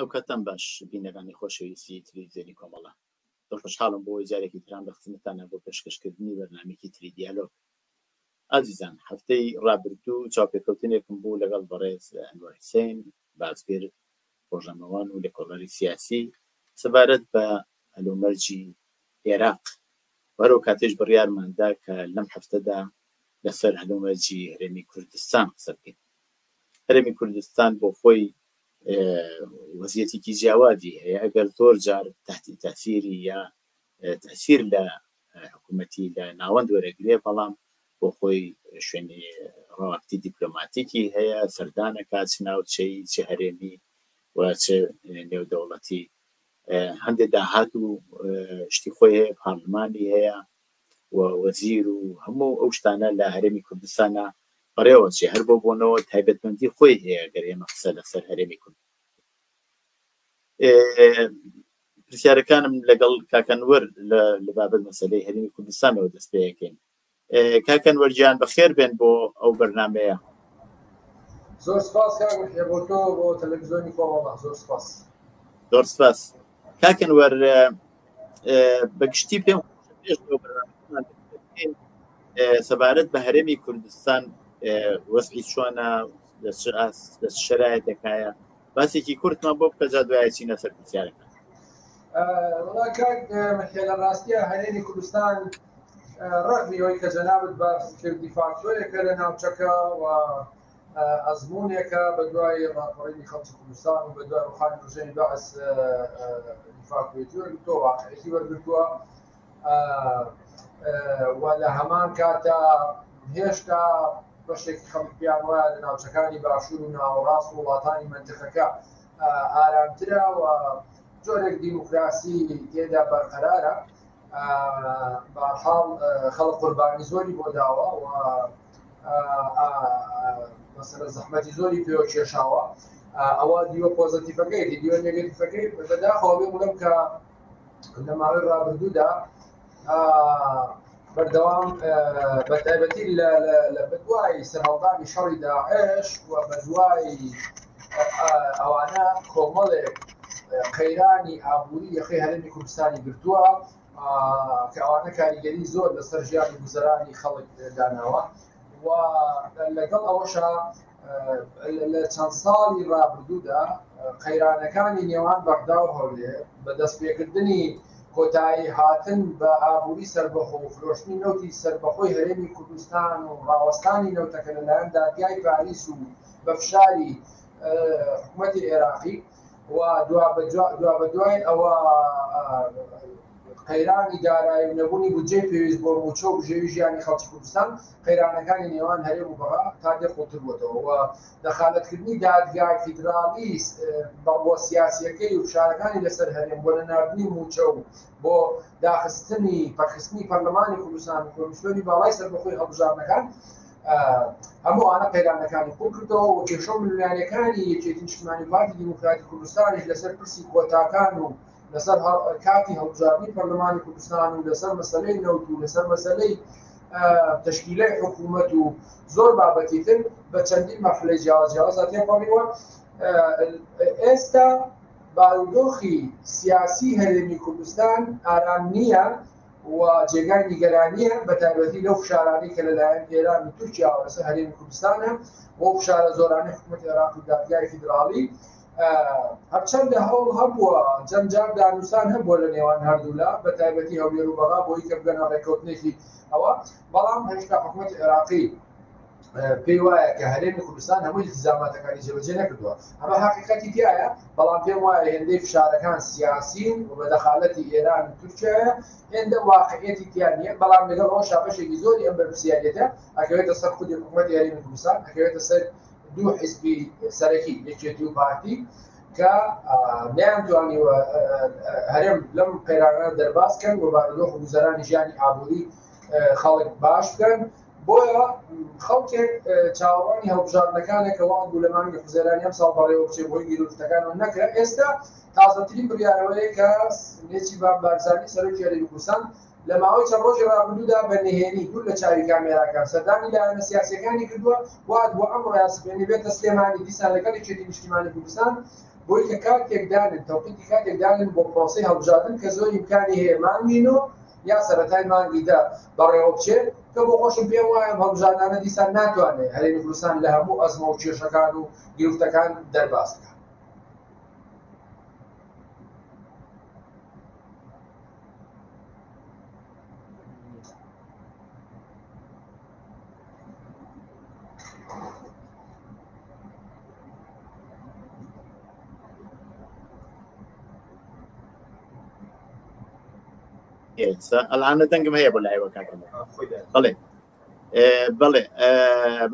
ئەو کاتتان باش بینەرانی خۆشەویستی تلویزیۆنی کۆمەڵە. زۆر خۆشحاڵم بۆ ئەوەی جارێکی تران لە خزمەتتانە بۆ پێشکەشکردنی بەرنامەیەکی تری دیالۆگ. ئازیزان هەفتەی ڕابردوو چاوپێکەوتنێکم بوو لەگەڵ بەڕێز ئەنوەر حسین بازگر، ڕۆژنامەوان و لێکۆڵەری سیاسی سەبارەت بە هەلومەرجی ئێراق و هەرو کاتەیش بڕیارمان دا کە لەم هەفتەدا لەسەر هەلومەرجی هەرێمی کوردستان قسە بکەین. هەرێمی کوردستان بۆ خۆی وەزیەتێکی جیاوازی هەیە ئەگەر زۆر جار تحتی تەسیری یا تەسیر لە حکوومەتی لە ناوەند وەرەگرێ بەڵام بۆ خۆی شوێنی ڕەواکتی دیپلۆماتیکی هەیە سەردانەکە چ ناوچەی چ هەرێمی و چ نێودەوڵەتی هەندێک داهات و شتی خۆی هەیە پارلمانی هەیە و وەزیر و هەموو ئەو شتانە لە هەرێمی کوردستانە بەڕێوە چێ هەر بۆ بۆنەوە تایبەتمەندی خۆی هەیە گەر ئێمە قسە لەسەر هەرێمی کورد پرسیارەکانم لەگەڵ کاکەنوەر لە بابەت مەسلەی هەرێمی کوردستانەوە دەست پێەکەین کاکەنوەر گیان بەخێر بێن بۆ ئەو بەرنمەیە. زۆر سپاس کاک محیە بۆ تۆ بۆ تەلەڤیزیۆنی کۆمەڵە زۆر سپاس. زۆر سپاس کاکەنوەر بەگشتی پێم پێش سەبارەت بە هەرێمی کوردستان وەزعی چۆنە لە شەرایەتێکایە باسێکی کورتمان بۆ بکە جا دوایە چینە سەر پرسیارەکان. وەڵا کاک محیە لە ڕاستیە هەرێمی کوردستان ڕەغمی ئەوەی کە جەنابت باست کرد دیفاکتۆیەکە لە ناوچەکە و ئەزموونێکە بە دوای ڕاپەڕینی خەڵکی کوردستان و بە دوای ڕوخانی ڕژێمی بەعس دیفاکتۆیەتی وەرگرتووە، واقعێتی وەرگرتووە و لە هەمان کاتا هێشتا بەشێکی خەڵک پێیان وایە لە ناوچەکانی باشوور و ناوەڕاست و وڵاتانی مەنتیقەکە ئارامترە و جۆرێک دیموکراسی تێدا بەرقەرارە. بەهەرحاڵ خەڵک قوربانی زۆری بۆ داوە و مەسەلە زەحمەتی زۆری پێوە کێشاوە ئەوە دیوە پۆزەتیفەکەیەتی دیوە نێگەتیفەکەی بەداخەوە بێ بڵێم کە لە ماوەی ڕابردوودا بەردەوام بە تایبەتی لە بەدوای سەرهەڵدانی شەڕی داعش و بەدوای ئەوانە کۆمەڵێک قەیرانی ئابووری یەخەی هەرێمی کوردستانی گرتووە کە ئەوانە کاریگەری زۆر لەسەر ژیان و گوزەرانی خەڵک داناوە و لەگەڵ ئەوەشا لە چەند ساڵی ڕابردوودا قەیرانەکانی نێوان بەغدا و هەولێر بە دەستپێکردنی کۆتایی هاتن بە ئابووری سەربەخۆ و فرۆشتنی نەوتی سەربەخۆی هەرێمی کوردستان و ڕاوەستانی نەوتەکە لەلایەن دادگای پاریس و بە فشاری حکوومەتی عێراقی و دوابەدوای ئەوە قەیرانی دارایی و نەبوونی بودجەی پێویست بۆ مووچە و بژێوی ژیانی خەڵکی کوردستان، قەیرانەکانی نێوان هەرێم و بەغا تا دێ قوڵتر بووەتەوە و دەخالەتکردنی دادگای فیدراڵی بەڕووە سیاسییەکەی و فشارەکانی لەسەر هەرێم بۆ نەناردنی مووچە و بۆ داخستنی پەکخستنی پەرلەمانی کوردستان و کۆمیسیۆنی باڵای سەربەخۆی هەڵبژاردنەکان هەموو ئەوانە قەیرانەکانی قوڵ کردەوە و کێشە و ململانێکانی یەکێتی نیشتمانی و پارتی دیموکراتی کوردستانیش لەسەر پرسی کۆتاکان و لەسەر کاتی هەڵبژاردنی پەرلەمانی کوردستان و لەسەر مەسەلەی نەوت و لەسەر مەسەلەی تەشکیلەی حکوومەت و زۆر بابەتی تر بە چەندین مەرحلەی جیاواز جیاوازدا تێپەڕیوە. ئێستا بارودۆخی سیاسی هەرێمی کوردستان ئارام نییە و جێگای نیگەرانییە، بەتایبەتی لەو فشارانەی کە لەلایەن ئێران و تورکیاوە لەسەر هەرێمی کوردستانە و ئەو فشارە زۆرانەی حکوومەتی عێراق و دادگای فیدراڵی. هەرچەندە هەوڵ هەبووە، چەند جار دانوسان هەبووە لە نێوان هەردوولا، بەتایبەتی هەولێر و بەغا بۆی کە بگەنە ڕێککەوتنێکی ئەوە، بەڵام هێشتا حکوومەتی عێراقی پێی وایە کە هەرێمی کوردستان هەموو التزاماتەکانی جێبەجێ نەکردووە. ئەمە حەقیقەتی تیایە، بەڵام پێم وایە هێندەی فشارەکان سیاسین و بە دەخالەتی ئێران و تورکیایە، هێندە واقعیەتی تیا نییە، بەڵام لەگەڵ ئەوەشا بەشێکی زۆری ئەم بەرپرسیاریەتە ئەکەوێتە سەر خودی حکوومەتی هەرێمی کوردستان، ئەکەوێتە سەر دوو حیزبی سەرەکی یەکێتی و پارتی کە نەیانتوانیوە هەرێم لەم قەیرانە دەرباز کەن و بارودۆخ و گوزەرانی ژیانی ئابووری خەڵک باش بکەن. بۆیە خەڵکێک چاوەڕوانی هەڵبژاردنەکانە کە وعد بوو لە مانگی حوزەیرانی ئەمساڵ بەڕێوە بچێ بۆی گیروگرفتەکانەوە نەکرا. ئێستا تازەترین بڕیارەوەیە کە نێچیرڤان بارزانی سەرۆکی هەرێمی کوردستان لە ماوەی چەند ڕۆژی ڕابردوودا بە نهێنی دوور لە چاوی کامێراکان سەردانی لایەنە سیاسییەکانی کردووە، وعد بووە ئەمڕۆ یا سبەینێ بێتە سلێمانی دیسان لەگەڵ یەکێتی نیشتیمانی کوردستان. بۆی کە کاتێک دانن تەوقیتی کاتێک دانن بۆ پرۆسەی هەڵبژاردن کە زۆر ئیمکانی هەیە مانگی نۆ یا سەرەتای مانگی دە بەڕێوە بچێت کە بۆ خۆشم پێم وایە ئەم هەڵبژاردنانە دیسان ناتوانێت هەرێمی کوردستان لە هەموو ئەزمە و کێشەکان و گرفتەکان دەرباز بکات. ئێستا ئەلانە دەنگم هەیە بۆ لایەوە کاکە بەڵێ بەڵێ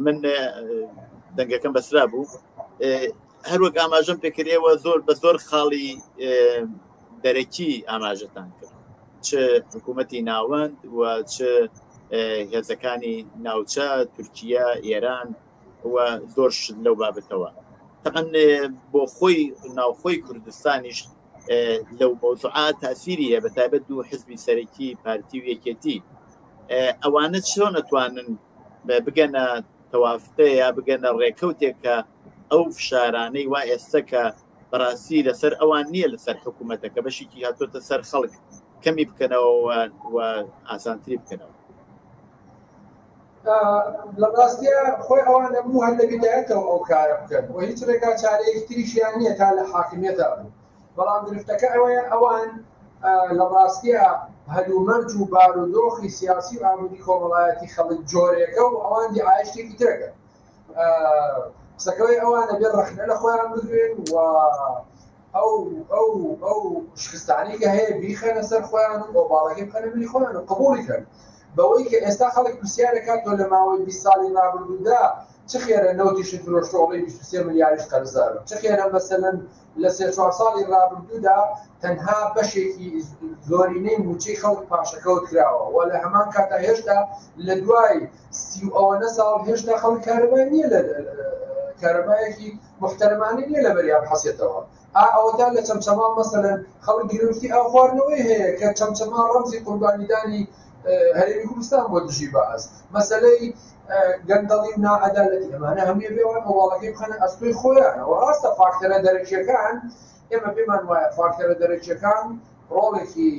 من دەنگەکەم بەسرا بوو هەروەک ئاماژەم پێکردەوە زۆر بە زۆر خاڵی دەرەکی ئاماژەتان کرد چ حکوومەتی ناوەند و چ هێزەکانی ناوچە تورکیا ئێران و زۆر شت لەو بابەتەوە تەعەن بۆ خۆی ناوخۆی کوردستانیش لەو مەوزوعە تاسیری هەیە بە تایبەت دوو حزبی سەرەکی پارتی و یەکێتی ئەوانە چۆن ئەتوانن بگەنە تەوافتە یا بگەنە ڕێکەوتێک کە ئەو فشارانەی وا ئێستا کە بەڕاستی لەسەر ئەوان نییە لەسەر حکوومەتە کە بەشێکی هاتۆتە سەر خەڵک کەمی بکەنەوە و ئاسانتری بکەنەوە. لە ڕاستیا خۆی ئەوان ئەبوو هەر لە بیدایەتەوە ئەو کارە بکەن و هیچ ڕێگا چارەیەکی تریشیان نییە تا لە حاکمیەتا بن بەڵام گرفتەکە ئەوەیە ئەوان لە ڕاستیا هەلومەرج و بارودۆخی سیاسی و ئابووری کۆمەڵایەتی خەڵک جۆرێکە و ئەوان دیعای شتێکی ترەکە قسەکەی ئەوان ئەبێ ڕەخنە لە خۆیان بگرن و ئەو ئەو ئەو شکستانی کە هەیە بیخەنە سەر خۆیان و ئۆباڵەکەی بخەنە ملی خۆیان و قبوڵی کەن بەوەی کە ئێستا خەڵک پرسیارەکات تۆ لە ماوەی 20 ساڵی ڕابردوودا چ خێرە نەوتیشت فرۆشتۆڵی 23 ملیاریش قەرزارە چ خێرە مەسەلەن لە سێ چوار ساڵی ڕابردوودا تەنها بەشێکی زۆرینەی مووچەی خەڵک پاشەکەوت کراوە و لە هەمان کاتا هێشتا لە دوای سی و ئەوەنە ساڵ هێشتا خەڵک کارەبای نییە لە کارەبایەکی محتەرمانە نییە لە بەریا بحەسێتەوە ئا ئەوەتا لە چەمچەماڵ مەسەلەن خەڵک گرفتی ئاو خواردنەوەی هەیە کە چەمچەماڵ ڕەمزی قوربانیدانی هەرێمی کوردستان بۆ دژی بەعس مەسەلەی گەندەڵی و ناعەدالەتی ئەمانە هەمووی بێوان ئۆباڵەکەی بخەنە ئەستۆی خۆیانەوە ڕاستە فاکتەرە دەرەکیەکان ئێمە پێمان وایە فاکتەرە دەرەکیەکان ڕۆڵێکی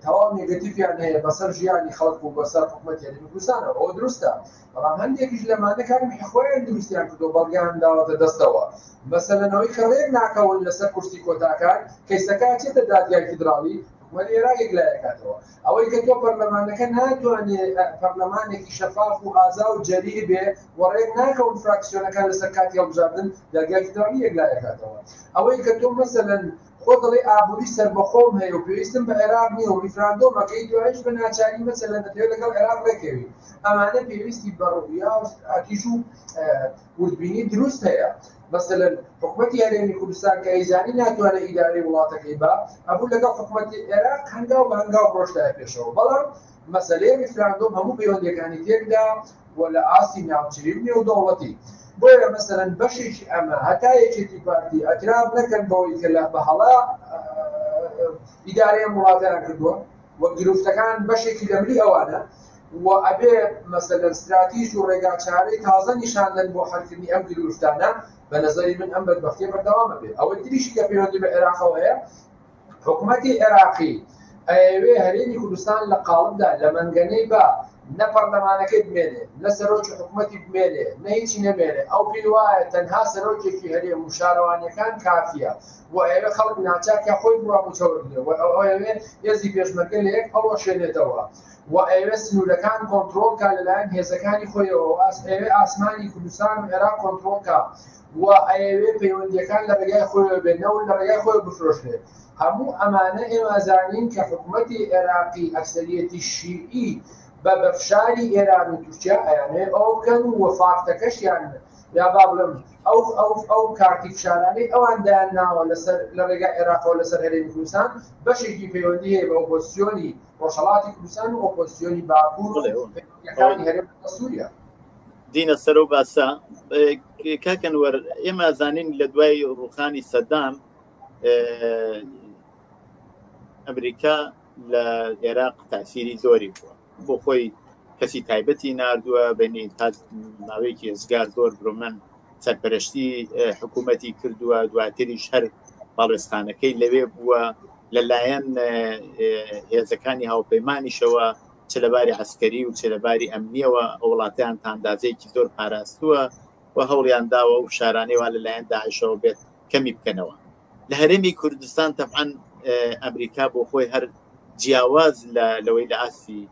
تەواو نێگەتیفیان هەیە بەسەر ژیانی خەڵک و بەسەر حکوومەتی هەرێمی کوردستانەوە ئەوە دروستە بەڵام هەندێکیش لەمانە کارمی خۆیان دروستیان کردو بەڵگەیان داوەتە دەستەوە مەسەلەن ئەوەی کە ڕێک ناکەون لەسەر کورسی کۆتاکان کەیسەکە چێتە دادگای فیدراڵی حکومەتی عێراق یەکلایەکاتەوە ئەوەی کە تۆ پەرلەمانەکە ناتوانێت پەرلەمانێکی شەفاف و ئازا و جەری بێ و ڕێک ناکەون فراکسیۆنەکان لەسەر کاتی هەڵبژاردن دادگای فیدراڵی یەکلایەکاتەوە ئەوەی کە تۆ مەسەلەن خۆ دەڵێ ئابووری سەربەخۆم هەیە و پێویستم بە عێراق نییە و ڕیفراندۆمەکەی دوایش بە ناچاری مەسەلەن دەتەوێت لەگەڵ عێراق ڕێکەوی ئەمانە پێویستی بە ڕوئیا و ستراتیژ و وردبینی دروست هەیە مەسەلەن حکومەتی هەرێمی کوردستان کە ئەیزانی ناتوانێت ئیدارەی وڵاتەکەی با ئەبوو لەگەڵ حکومەتی عێراق هەنگاو بە هەنگاو ڕۆشتایە پێشەوە بەڵام مەسەلەی ڕیفراندۆم هەموو پەیوەندیەکانی تێکدا و لە ئاستی ناوچەیی و نێودەوڵەتی بۆیە مەسەلەن بەشێکی ئەمە هەتا یەکێتی پارتی ئەتراف نەکەن بەوەی کە لە بە هەڵە ئیدارەی ئەم وڵاتیان کردووە و گرفتەکان بەشێکی لە ملی ئەوانە و ئەبێ مەسەلەن ستراتیژ و ڕێگاچارەی تازە نیشاندەن بۆ حەلکردنی ئەم گرفتانە بە نەزەری من ئەم بەدبەختیە بەردەوام ئەبێ ئەوەی تریشی کە پەیوەندی بە عێراقەوە هەیە حکومەتی عێراقی ئەیەوێ هەرێمی کوردستان لە قاڵبدا لە مەنگەنەی با نە پەرلەمانەکەی بمێنێ نە سەرۆکی حکومەتی بمێنێ نە هیچی نەمێنێ ئەو پێی وایە تەنها سەرۆکێکی هەرێم و شارەوانیەکان کافیە و ئەیەوێ خەڵک ناچار کە خۆی بڕوا مووچە وەرگرێ و ئەیەوێ هێزی پێشمەرگە لە یەک هەڵوەشێنێتەوە و ئەیەوێ سنوورەکان کۆنترۆڵ کا لەلایەن هێزەکانی خۆیەوە و ئەیەوێ ئاسمانی کوردستان و عێراق کۆنترۆڵ کا و ئەیەوێ پەیوەندیەکان لە ڕێگای خۆیەوە بێ نەوت لە ڕێگای خۆیەوە بفرۆشرێ هەموو ئەمانە ئێمە ئەزانین کە حکومەتی عێراقی ئەکسەریەتی شیعی بە بە فشاری ئێران و تورکیا ئەیانەوێ ئەوە بکەن و فاکتەکەشیان یا با بڵێم ئەو ئەو ئەو کارتی فشارانەی ئەوان دایان ناوە لەسەر لە ڕێگای عێراقەوە لەسەر هەرێمی کوردستان بەشێکی پەیوەندی هەیە بە ئۆپۆزسیۆنی ڕۆژهەڵاتی کوردستان و ئۆپۆزسیۆنی باکوور و پەیوەندیەکانی هەرێم لەگەڵ سووریا. دینە سەر و باسە کاک ئەنوەر ئێمە زانین لە دوای ڕوخانی سەدام ئەمریکا لە عێراق تاسیری زۆری بووە بۆ خۆی کەسی تایبەتی نردووە بینی تا ماوەیەکی ئێزگار زۆر برۆمەن سەرپەرشتی حکوومەتی کردووە دواتریش هەر باڵوێزخانەکەی لەوێ بووە، لەلایەن هێزەکانی هاوپەیمانیشەوە چ لە باری عەسکەری و چ لە باری ئەمنیەوە ئەو وڵاتەیان تا ئەندازەیەکی زۆر پاراستووە و هەوڵیان داوە ئەو فشارانەی وا لەلایەن داعشەوە بێت کەمی بکەنەوە. لە هەرێمی کوردستان تەبعەن ئەمریکا بۆ خۆی هەر جیاواز لە لەوەی لە ئاستی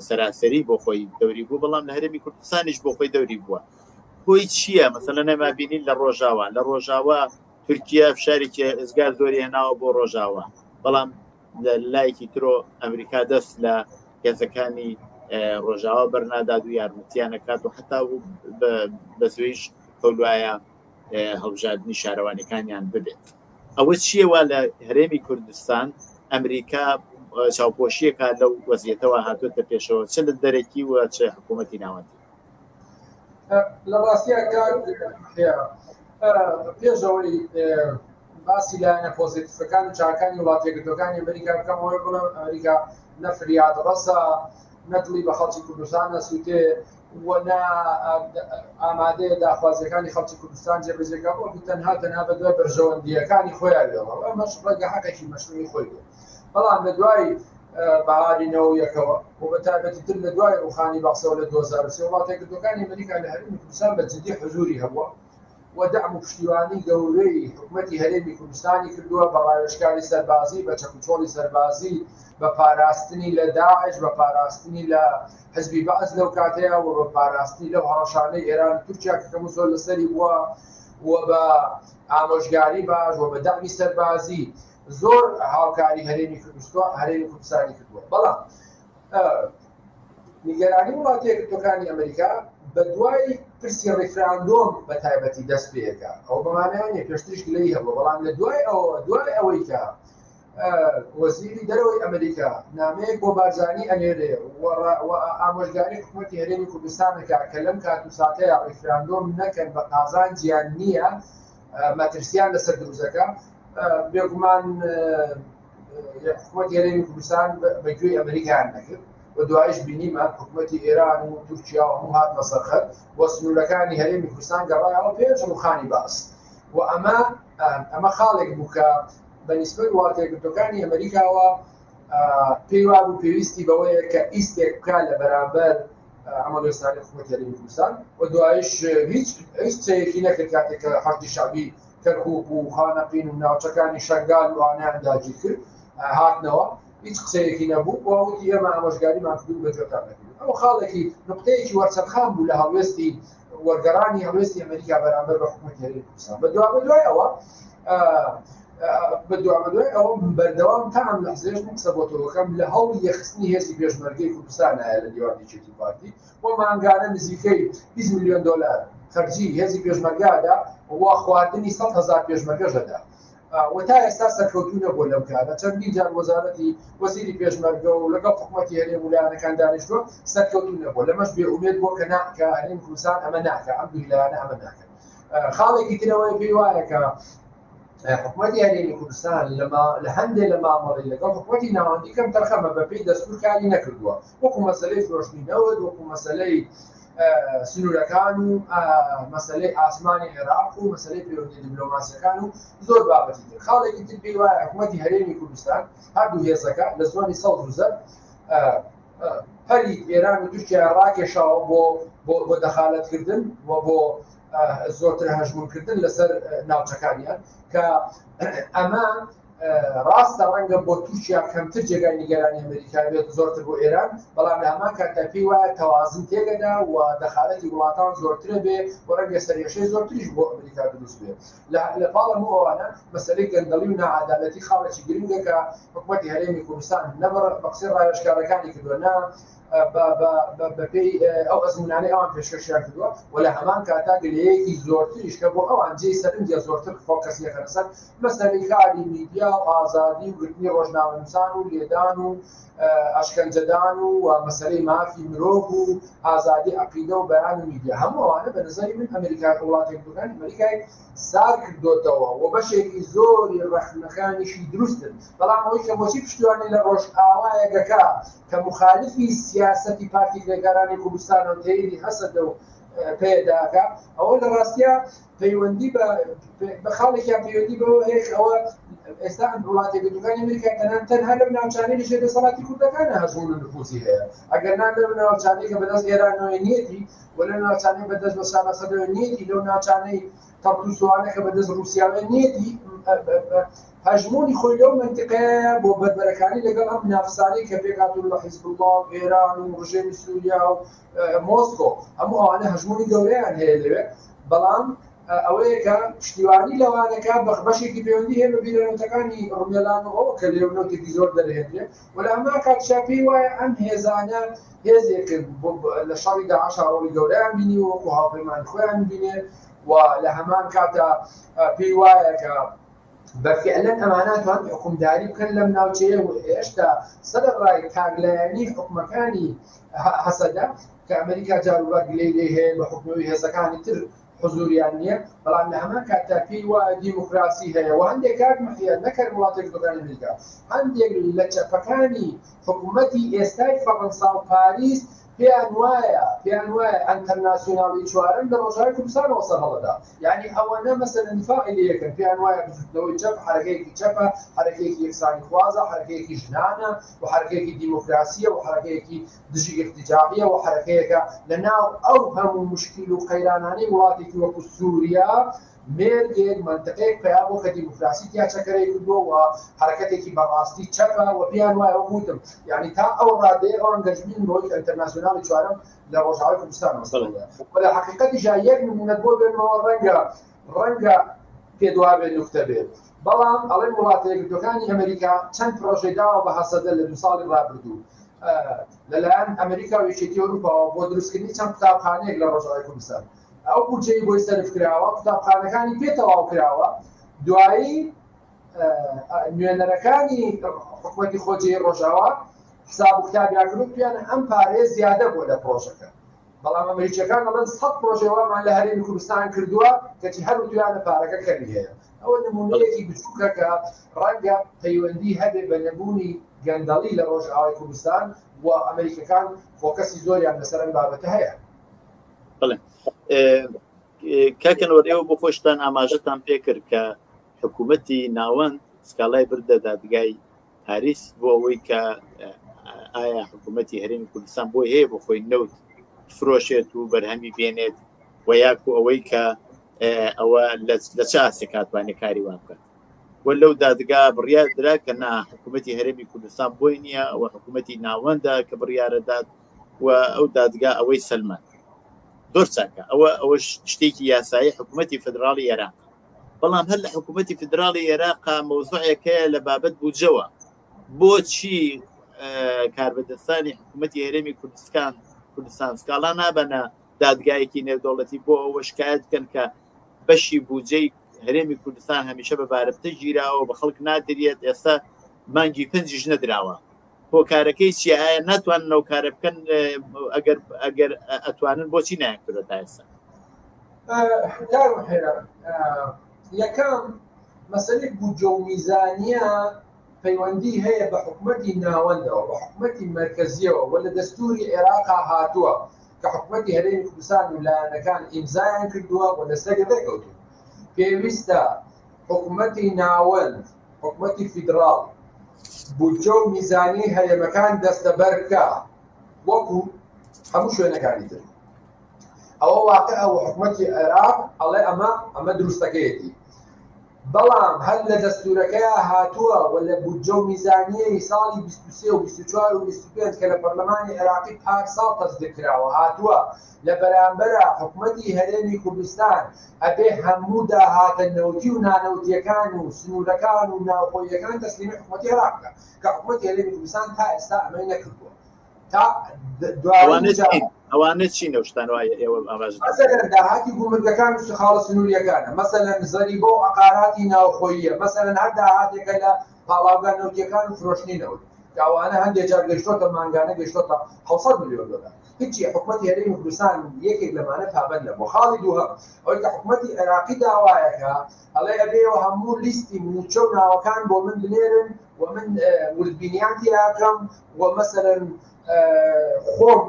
سەراسەری بۆ خۆی دەوری بوو، بەڵام لە هەرێمی کوردستانیش بۆ خۆی دەوری بووە. هۆی چییە؟ مەسەلەن ئێمە بینین لە ڕۆژاوا، لە ڕۆژاوا تورکیا فشارێکی ئێزگار زۆری هێناوە بۆ ڕۆژاوا، بەڵام لە لایەکی ترۆ ئەمریکا دەست لە هێزەکانی ڕۆژاوا بەرنادات و یارمەتیان نەکات و حتا بە زویش هەولایە هەڵبژاردننی شارەوانەکانیان ببێت. ئەوە چییە وا لە هەرێمی کوردستان ئەمریکا چاوپۆشیەکە لەو وەزیەتەوە هاتووەتە پێشەوە چ لە دەرەکی و چ حکوومەتی ناوەندی؟ لە ڕاستیا کاک پێش ئەوەی باسی لایەنە پۆزیتیفەکان و چاکانی وڵاتە یەکگرتووەکانی ئەمریکا بکەم، ئەوەی بڵێم ئەمریکا نە فریاد ڕەسە، نە دڵی بە خەڵکی کوردستان نەسووتێ و نە ئامادەیە داخوازیەکانی خەڵکی کوردستان جێبەجێ بکات، بەڵکو تەنها تەنها بە دوای بەرژەوەندییەکانی خۆیان وێڵە و ئەمەش ڕەنگە حەقێکی مەشروعی خۆی بێت. بەڵام لە دوای بەهاری 91ەوە و بە تایبەتی تر لە دوای ڕووخانی بەعسەوە لە 2003 وڵاتە یەکگرتووەکانی ئەمریکا لە هەرێمی کوردستان بە جدی حزوری هەبووە و دەعم و پشتیوانی گەورەی حکومەتی هەرێمی کوردستانی کردووە بە ڕاوێژکاری سەربازی، بە چەکوچۆڵی سەربازی، بە پاراستنی لە داعش، بە پاراستنی لە حزبی بەعس لەو کاتەیە و بە پاراستنی لەو هەڕەشانەی ئێران و تورکیا کە کەم و زۆر لەسەری بووە و بە ئامۆژگاری باش و بە دەعمی سەربازی زۆر هاوکاری هەرێمی کوردستان هەرێمی کوردستانی کردووە. بەڵام نیگەرانی وڵاتە یەکگرتووەکانی ئەمریکا بە دوای پرسی ڕیفراندۆم بە تایبەتی دەست پێەکە. ئەو بەمانیان نیە، پێشتریش گلەی هەبوو، بەڵام لە دوای ئەوە دوای ئەوەی کە وەزیری دەرەوەی ئەمریکا نامەیەک بۆ بارزانی ئەنێرێ و ئامۆژگاری حکوومەتی هەرێمی کوردستانەکە کە لەم کات و ساتەیە ڕیفراندۆم نەکەن بە قازانجیان نییە، مەترسیان لەسەر دروستەکە. بێگومان حکوومەتی هەرێمی کوردستان بە گوێی ئەمریکایان نەکرد و دوایش بینیمان حکوومەتی ئێران و تورکیا و هەموو هاتنە سەرخەت و سنوورەکانی هەرێمی کوردستان گەڕایەوە پێش ڕووخانی بەعس و ئەمە ئەمە خاڵێک بوو کە بە نیسبەت وڵاتە یەکگرتووەکانی ئەمریکاوە پێی وابوو پێویستی بەوەیە کە ئیستێک بکا لە بەرامبەر ئەمەلۆستانی حکوومەتی هەرێمی کوردستان و دوایش هیچ هیچ قسەیەکی نەکرد کاتێک کە حەشدی شەعبی کەرکوک و خانەقین و ناوچەکانی شەنگال و ئانیان داگیر کرد هاتنەوە هیچ قسەیەکی نەبوو و وتی ئێمە ئامۆژگاریمان کردوون بە جۆتان نەکردن. ئەو خاڵێکی نقطەیەکی وەرچەرخان بوو لە هەڵوێستی وەرگەڕانی هەڵوێستی ئەمریکا بەرامبەر بە حکوومەتی هەرێمی کوردستان. بە دوا بەدوای ئەوە بە دوا بەدوای ئەوە بەردەوام تا ئەم لەحزەیەش من قسە بۆ تۆ بکەم لە هەوڵی یەکخستنی هێزی پێشمەرگەی کوردستانایە لە دیوانی یەکێتی پارتی و مانگانە نزیکەی 20 ملیۆن دۆلار خەرجی هێزی پێشمەرگە ئەدا و خواردنی 100 هەزار پێشمەرگەش ئەدا و تا ئێستا سەرکەوتوو نەبووە لەم کارە. چەندین جار وەزارەتی وەزیری پێشمەرگە و لەگەڵ حکومەتی هەرێم و لایەنەکان دانیشتووە، سەرکەوتوو نەبووە. لەمەش بێ ئومێد بووە کە نا کە هەرێمی کوردستان ئەمە ناکا، ئەم دوو لایەنە ئەمە ناکەن. خاڵێکی ترەوەی پێی وایە کە حکومەتی هەرێمی کوردستان لە هەندێ لە مامەڵەی لەگەڵ حکومەتی ناوەندی کەم تەرخەمە، بەپێی دەستور کاری نەکردووە، وەکو مەسەلەی فرۆشتنی نەوت، وەکو مەسەلەی سنوورەکان و مەسەلەی ئاسمانی عێراق و مەسەلەی پەیوەندی دیپلۆماسیەکان و زۆر بابەتی تر. خاڵێکی تر پێی وایە حکومەتی هەرێمی کوردستان هەردوو هێزەکە لە زۆنی سەوز و زەرد پەلی ئێران و تورکیا ڕاکێشاوە بۆ بۆ دەخالەتکردن و بۆ زۆرتر هەژمونکردن لەسەر ناوچەکانیان، کە ئەمە ڕاستە ڕەنگە بۆ تورکیا کەمتر جێگای نیگەرانی ئەمریکا بێت، زۆرتر بۆ ئێران، بەڵام لە هەمان کاتدا پێی وایە تەوازن تێگەدا و دەخالەتی وڵاتان زۆرترە بێ و ڕەنگە سەرێشەی زۆرتریش بۆ ئەمریکا دروست بێ. لە پاڵ هەموو ئەوانە مەسەلەی گەندەڵی و ناعادالەتی خاڵێکی گرنگە کە حکوومەتی هەرێمی کوردستان نە بە قسەی ڕاوێژکارەکانی کردووە نە بەپێی ئەو ئەزمونانەی ئەوان پێشکەشیان کردووە و لە هەمان کاتا گلەیەکی زۆرتریش کە بۆ ئەوان جێی سەرنجە زۆرتر فۆکەسی ئەخەنە سەر مەسەلەی کاری میدیا و ئازادی و گرتنی ڕۆژنامەنووسان و لێدان و ئەشکەنجەدان و مەسەلەی مافی مرۆڤ و ئازادی عەقیدە و بەیان و میدیا. هەموو ئەوانە بە نظری من ئەمریکا وڵاتە یەکگرتووەکانی ئەمریکای سار کردۆتەوە و بەشێکی زۆری ڕەخنەکانیشی دروستن. بەڵام ئەوەی کە بۆچی پشتیوانی لە ڕۆژئاوایەکەکە کە موخالفی سیاسەتی پارتی کرێکارانی کوردستانە و تەیری هەسەدە و پێداکە ئەوە لە ڕاستە پەیوەندی بە بە خاڵێکیان پەیوەندی بەوە هەیە کە ئەوە ئێستا ئەم وڵاتە یەکگرتووەکانی ئەمریکا تەنان تەنها لەو ناوچانەی لەژێر دەسەڵاتی کوردەکانە هەژموون و نفوزی هەیە ئەگەر نا لەو ناوچانەی کە بەدەست ئێرانەوە نیەتی و لەو ناوچانەی بەدەست بەشار ئەسەدەوە نیەتی لەو ناوچانەی تەڕتوسوانە کە بەدەست ڕووسیاوە نیەتی هەژموونی خۆی لەو منتیقەیە بۆ بەربەرەکانی لەگەڵ ئەم منافسانەی کە پێکهاتوون لە حیزبوڵڵا و ئێران و ڕژێمی سووریا و مۆسکۆ هەموو ئەوانە هەژموونی گەورەیان هەیە لەوێ بەڵام ئەوەیە کە پشتیوانی لەوانەکە بە بەشێکی پەیوەندی هەیە بە بیرە نەوتەکانی ڕمێلان و ئەوە کە لێو نەوتێکی زۆر دەرهێنرێ و لە هەمان کاتیشا پێی وایە ئەم هێزانە هێزێکن لە شەڕی داعشا ڕۆڵی گەورەیان بینی و وەکو هاوپەیمانی خۆیان بینێ و لە هەمان کاتا پێی وایە کە بە فعلەن ئەمانە توان حکومداری بکەن لەم ناوچەیە و هێشتا سەرەڕای تاکلایەنی حکومەکانی هەسەدە کە ئەمریکا جاروبار گلەی لێی هەیە بە حکومەوەی هێزەکانی تر حزوریان نییە بەڵام لە هەمان کاتدا پێی وایە دیموکراسی هەیە و هەندێک کاک محیە نەکەر وڵاتە یەکگرتووەکانی ئەمریکا هەندێک لە چەپەکانی حکومەتی ئێستای فەڕەنسا و پاریس پێیان وایە پێیان وایە ئەنتەرناسیۆنالی چوارەم لە ڕۆژاوای کوردستانەوە سەرهەڵدەدا یعنی ئەوەنە مەسەلەن دیفاعی لێ یەکەن پێیان وایە بزوتنەوەی چەپ حەرەکەیەکی چەپە حەرەکەیەکی یەکسانی خوازە حەرەکەیەکی ژنانە و حەرەکەیەکی دیموکراسیە و حەرەکەیەکی دژی ئیرتیجاعیە و حەرەکەیەکە لە ناو ئەو هەموو مشکیل و قەیرانانەی وڵاتێکی وەکو سوریا مێرگێک مەنتقەیەک پەیا بووە کە دیموکراسی تیا چەکەرەی کردووە و حەرەکەتێکی بەڕاستی چەپە و پێیان وایە وەک وتم یانی تا ئەو ڕادەیە ئەوان گەشبینن بەوەی کە ئینتەرناسیۆنالی چوارەم لە ڕۆژئاوای کوردستانەوە سەرهەڵدا و لە حەقیقەتیشا یەک نموونەت بۆ بێنمەوە ڕەنگە ڕەنگە پێت وابێ نوکتە بێت بەڵام ئەڵێن وڵاتە یەکگرتووەکانی ئەمریکا چەند پرۆژەی داوە بە هەسەدە لە دوو ساڵی ڕابردوو لەلایەن ئەمریکا و یەکێتی ئەوروپاوە بۆ دروستکردنی چەند قوتابخانەیەک لە ڕۆژئاوای کوردستان ئەو بودجەی بۆی سەرف کراوە قوتابخانەکانی پێ تەواو کراوە دوایی نوێنەرەکانی حکومەتی خۆجێی ڕۆژاوا حساب و کتابیان کرد پێیان ئەم پارەیە زیادە بووە لە پرۆژەکە بەڵام ئەمریکیەکان دەڵێن سەد پرۆژەی وامان لە هەرێمی کوردستان کردووە کەچی هەر وتویانە پارەکە کەمی هەیە ئەوە نمونەیەکی بچووکە کە ڕەنگە پەیوەندی هەبێ بە نەبوونی گەندەڵی لە ڕۆژئاوای کوردستان و ئەمریکەکان فۆکەسی زۆریان لەسەر ئەم بابەتە هەیە. بەڵێ کاکە نەوەر ئێوە بۆ خۆشتان ئاماژەتان پێکرد کە حکوومەتی ناوەند سکاڵای بردە دادگای پاریس بۆ ئەوەی کە ئایا حکوومەتی هەرێمی کوردستان بۆی هەیە بۆ خۆی نەوت فرۆشێت و بەرهەمی بێنێت و یاکو ئەوەی کە ئەوە لە چ ئاستێک هاتوانێت کاری وا بکات و لەو دادگا بڕیار درا کە نا حکوومەتی هەرێمی کوردستان بۆی نییە ئەوە حکوومەتی ناوەندە کە بڕیارەدات و ئەو دادگا ئەوەی سەلماند زۆر چاکە ئەوە ئەوە شتێکی یاسایی حکوومەتی فدراڵی عێراق بەڵام هەر لە حکوومەتی فدراڵی عێراق مەوزوعێک هەیە لە بابەت بودجەوە بۆچی کاربەدەستانی حکوومەتی هەرێمی کوردستان کوردستان سکاڵا نابەنە دادگایەکی نێودەوڵەتی بۆ ئەوە شکایەت بکەن کە بەشی بودجەی هەرێمی کوردستان هەمیشە بە بارمتە گیراوە بە خەڵک نادرێت ئێستا مانگی پێنجیش نەدراوە هۆکارەکەی چیە ئایا ناتوانن ئەو کارە بکەن ئەگەر ئەگەر ئەتوانن بۆچی نایان کردە تا ئێستا یەکەم مەسەلەی بودجە و میزانیە پەیوەندی هەیە بە حکومەتی ناوەندەوە بە حکومەتی مەرکەزیەوە و لە دەستوری عێراقا هاتووە کە حکومەتی هەرێمی کوردستان و لایەنەکان ئیمزایان کردووە و لەسەری ڕێکەوتون پێویستە حکومەتی ناوەند حکومەتی فیدراڵ بودجە و میزانیەی هەرێمەکان دەستەبەر بکا وەکو هەموو شوێنەکانی تر ئەوە واقع و حکومەتی عێراق ئەڵێ ئەمە ئەمە دروستەکەیەتی بەڵام هەر لە دەستورەکەیا هاتووە و لە بودجە و میزانیەی ساڵی 23 و 24 و 25 کە لە پەرلەمانی عێراقی پار ساڵ تەسدیق کراوە هاتووە لە بەرامبەرا حکومەتی هەرێمی کوردستان ئەبێ هەموو داهاتە نەوتی و نانەوتیەکان و سنوورەکان و ناوخۆییەکان تەسلیمی حکومەتی عێراق بکا کە حکومەتی هەرێمی کوردستان تا ئێستا ئەمەی نەکردووە تا دوایین جار ئەوانە چین ئەو شتانە وایە ئێوە ئاماژە مەسەلەن داهاتی گومرگەکان و خاڵە سنووریەکانە مەسەلەن زەریبە و عەقاراتی ناوخۆییە مەسەلەن هەر داهاتێکە لە پاڵاوگا نەوتیەکان و فرۆشتنی نەوت. کە ئەوانە هەندێک جار گەیشتۆتە مانگانە گەیشتۆتە 600 ملیۆن دۆلار. هیچی حکومەتی هەرێمی کوردستان یەکێک لەمانە پابەند نەبوو. خاڵی دووهەم ئەوەی کە حکومەتی عێراقی داوایەکە ئەڵێ ئەبێ ئێوە هەموو لیستی مووچە و ناوەکان بۆ من بنێرن و من وردبینیان تیاکەم و مەسەلەن خۆم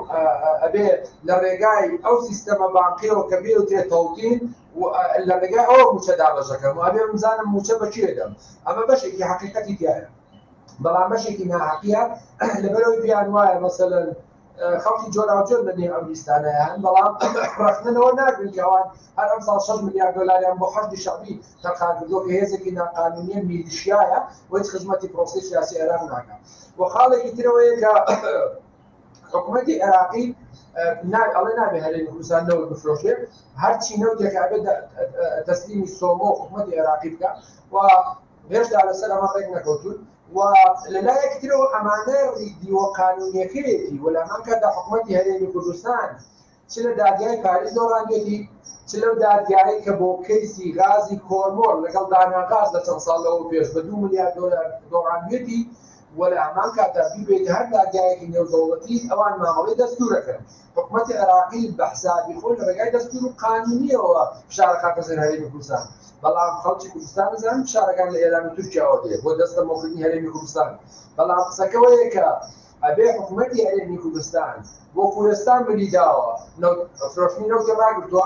ئەبێ لە ڕێگای ئەو سیستەمە بانقیەوە کە پێوترێ تەوتین لە ڕێگای ئەوە مووچە دابەشەکەم و ئەبێ بزانم مووچە بە کێ دەم. ئەمە بەشێکی حەقیقەتی تیایە، بەڵام بەشێکی ناحەقیە لەبەرەوەی پێیان وایە مەسەلەن خەڵکی جۆراوجۆر لە نێو ئەم لیستانەیە هەن، بەڵام ڕەخنە لەوە ناگرن کە ئەوان هەر ئەمساڵ 6 ملیار دۆلاریان بۆ حەشدی شەعبی تەرخان کردووە کە هێزێکی ناقانونیە میلیشیایە و هیچ خزمەتی پرۆسەی سیاسی عێراق ناکات. و خاڵێکی ترەوەیە کە حکوومەتی عێراقی ئەڵێ نابێ هەرێمی کوردستان نەوت بفرۆشێ، هەرچی نەوتێک ئەبێت تەسلیمی سۆمۆ حکوومەتی عێراقی بکە و هێشتا لەسەر ئەمە ڕێک نەکەوتون. و لەلایەکی ترەوە ئەمانە ڕیدیوە قانونیەکەیەتی و لەمان کاتدا حکوومەتی هەرێمی کوردستان چ لە دادگای پاریس دۆڕاندێتی، چ لەو دادگایەی کە بۆ کەیسی غازی کۆرمۆر لەگەڵ دانا غاز لە چەند ساڵ لەوە پێش بە 2 ملیار دۆلار دۆڕاندوێتی و لە هەمان کاتدا بیبێتە هەر دادگایەکی نێودەوڵەتی ئەوان مامەڵەی دەستورەکەن. حکومەتی عێراقی بە حسابی خۆی لە ڕێگای دەستور و قانونیەوە فشار خاتە سەر هەرێمی کوردستان، بەڵام خەڵکی کوردستان نەزانن فشارەکان لە ئێران و تورکیاوە دێ بۆ دەستەمۆکردنی هەرێمی کوردستان. بەڵام قسەکەوەیە کە ئەبێ حکومەتی هەرێمی کوردستان بۆ کوێستان ملی داوە فرۆشتنی نەوتی ڕاگرتووە،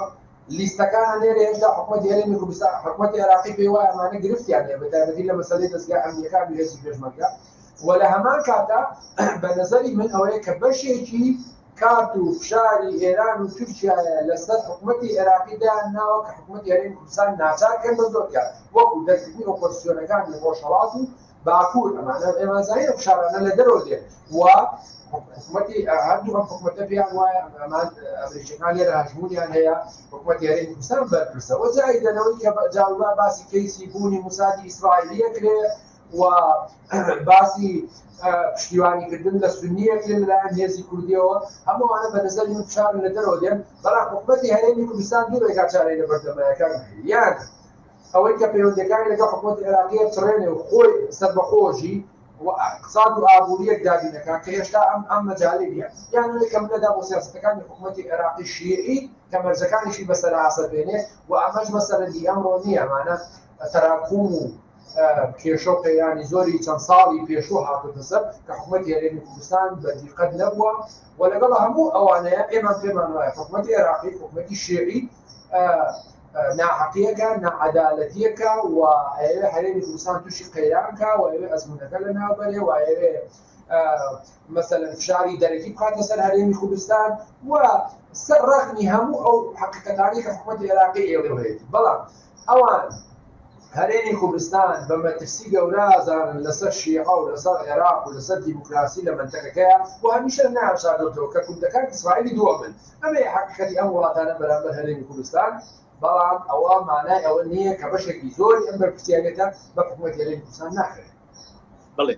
لیستەکان ئەنێرێ. هێشتا حکومەتی هەرێمی کوردستان حکومەتی عێراقی پێی وایە ئەمانە گرفتیان هەیە بە تایبەتی لە مەسەلەی دەزگا ئەمنییەکان و هێزی پێشمەرگە و لە هەمان کاتدا بە نەزەری من ئەوەیە کە بەشێکی کارت و فشاری ئێران و تورکیایە لەسەر حکومەتی عێراقی دایان ناوە کە حکومەتی هەرێمی کوردستان ناچار کەن بە زۆر کار وەکو دەرکردنی ئۆپۆزسیۆنەکانی ڕۆژهەڵات و باکوور. ئەمانە ئێمە زانین ئەو فشارانە لە دەرەوە دێن و حکومەتی هەردوو ئەم حکومەتە پێیان وایە ئەمان ئەمریکیەکان لێرە هەژموونیان هەیە، حکومەتی هەرێمی کوردستان بەرپرسە. وە زایدە لەوەی کە جاروبار باسی کەیسی بوونی موسادی ئیسرائیلیە کرێ و باسی پشتیوانیکردن لە سنیەک لەلایەن هێزی کوردیەوە، هەمووانە بە نظری من فشارن لە دەرەوە دێن. بەڵام حکومەتی هەرێمی کوردستان دوو ڕێگا چارەی لەبەردەمایە کاک یان ئەوەی کە پەیوەندیەکانی لەگەڵ حکومەتی عێراقیە بچڕێنێ و خۆی سەربەخۆژی و اقتصاد و ئابووریەک دابینەکە کە هێشتا ئەم ئەم مەجالی نییە، یان ئەوەی کە منەدا بۆ سیاسەتەکانی حکومەتی عێراقی شیعی کە مەرجەکانیشی بەسەر ئاسەپێنێ و ئەمەش مەسەلەن هی ئەمڕۆ نییە، ئەمانە تەراکوم و کێشە و قەیرانی زۆری چەند ساڵی پێشوو هاتۆتە سەر کە حکومەتی هەرێمی کوردستان بە دیقەت نەبووە و لەگەڵ هەموو ئەوانەیە ئێمە پێمان وایە حکومەتی عێراقی حکومەتی شیعی ناحەقیەکە ناعەدالەتیەکە و ئەیەوێ هەرێمی کوردستان تووشی قەیران کا و ئەیەوێ ئەزموونەکە لەناو بەرێ و ئەیەوێ مەسەلەن فشاری دەرەکی بخاتە سەر هەرێمی کوردستان و سەر ڕەغمی هەموو ئەو حەقیقەتانەی کە حکومەتی عێراقی ئێڵێ هەیەتی. بەڵام ئەوان هەرێمی کوردستان بە مەترسی گەورە ئازانن لەسەر شیعە و لەسەر عێراق و لەسەر دیموکراسی لە مەنتەقەکەیە و هەمیشە نایانشاردۆتەوە کە کوردەکان ئیسرائیلی دووەمن. ئەمەیە حەقیقەتی ئەم وڵاتانە بەرامبەر هەرێمی کوردستان. بەڵام ئەوە مانای ئەوە نییە کە بەشێکی زۆری ئەم بەرپرسیارێتە بە حکومەتی هەرێمی کوردستان ناکرێت. بەڵێ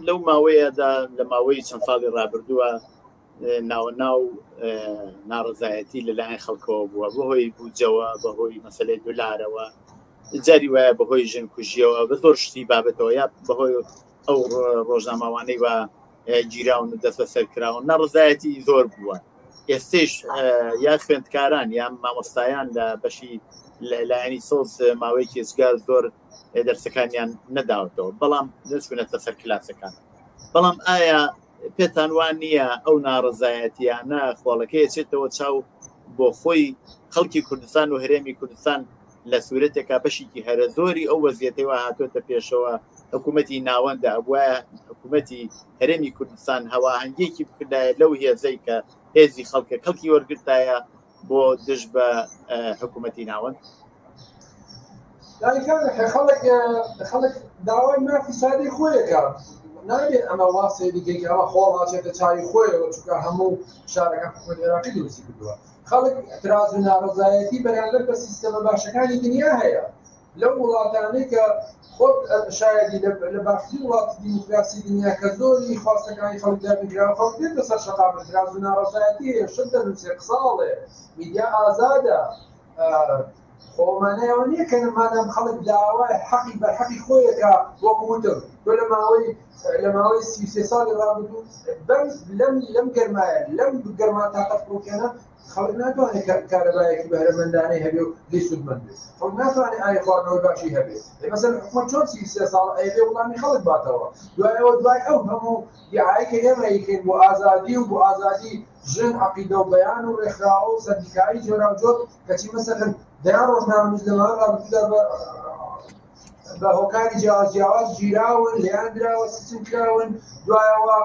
لەو ماوەیەدا لە ماوەی چەند ساڵی ڕابردووە ناوە ناو ناڕزایەتی لەلایەن خەڵکەوە بووە بەهۆی بودجەوە، بەهۆی مەسلەی دلارەوە، جاری وایە بەهۆی ژن کوژیەوە، بە زۆر شتی بابەتەوە، یا بەهۆی ئەو ڕۆژنامەوانەی وە گیراون و دەست بەسەر کراون، ناڕزایەتی زۆر بووە. ئێستش یا خوێندکاران یا مامۆستایان لە بەشی لایەنی سەوز ماوەیەکی ئێجگار زۆر دەرسەکانیان نەداوەتەوە، بەڵام نەچوونەتە سەر کلاسەکان. بەڵام ئایا پێتان وان نییە ئەو ناڕزایەتیانە خۆڵەکەی چێتەوە چاو بۆ خۆی خەڵکی کوردستان و هەرێمی کوردستان لە سوورەتێکا بەشێکی هەرە زۆری ئەو وەزیەتەی وا هاتۆتە پێشەوە حکوومەتی ناوەندە، ئەبوایە حکوومەتی هەرێمی کوردستان هەواهەنگیەکی بکردایە لەو هێزەی کە هێزی خەڵکە کەڵکی وەرگرتایە بۆ دژ بە حکوومەتی ناوەند؟ خەڵک خەڵک داوای مافی سادەی خۆیەکە، نابێت ئەمە وا سەیری کەی کە ئەمە خۆڵ ئاچێتە چاوی خۆیەوە، چونکە هەموو شارەکان حکوومەتی عێراقی دروستی کردووە. خەڵک اعتراض و ناڕەزایەتی بەرامبەر بە سیستەمە باشەکانی دنیا هەیە لەو وڵاتانەی کە خۆت شایدی لە باشترین وڵاتی دیموکراسی دنیا کە زۆری خواستەکانی خەڵک دابینکراوە، خەڵک دێتە سەر شەقام، اعتراض و ناڕەزایەتی هەیە، شت دەنووسێ، قسە ئەڵێ، میدیا ئازادە. خۆ مانای ئەوە نییە کە مادام خەڵک داوای حەقی بەرحەقی خۆیەکە وەکو وتم تۆ لە ماوەی لە ماوەی 33 ساڵی ڕابردوو بەم لەم لەم گەرمایە لەم گەرما تاقەت پڕوکێنە خەڵک ناتوانێت کارەبایەکی بەهرەمەندانەی هەبێ و لێی سوودمەند بێت خەڵک ناتوانێت ئاوی خواردنەوەی باشی هەبێت ئێ مەسەلەن حکومەت چۆن 33 ساڵ ئەیەوێ وڵامی خەڵک باتەوە دوای ئەوە دوای ئەو هەموو دیعایە کە ئێمە ئەیکەین بۆ ئازادی و بۆ ئازادی ژن عەقیدە و بەیان و ڕێکخراوە و سەندیکایی جۆراوجۆر کەچی مەسەلەن دەیان ڕۆژنامەنووس لە ماوەی ڕابردوودا بە بە هۆکاری جیاواز جیاواز گیراون لێیان دراوە سجن کراون دوایەوە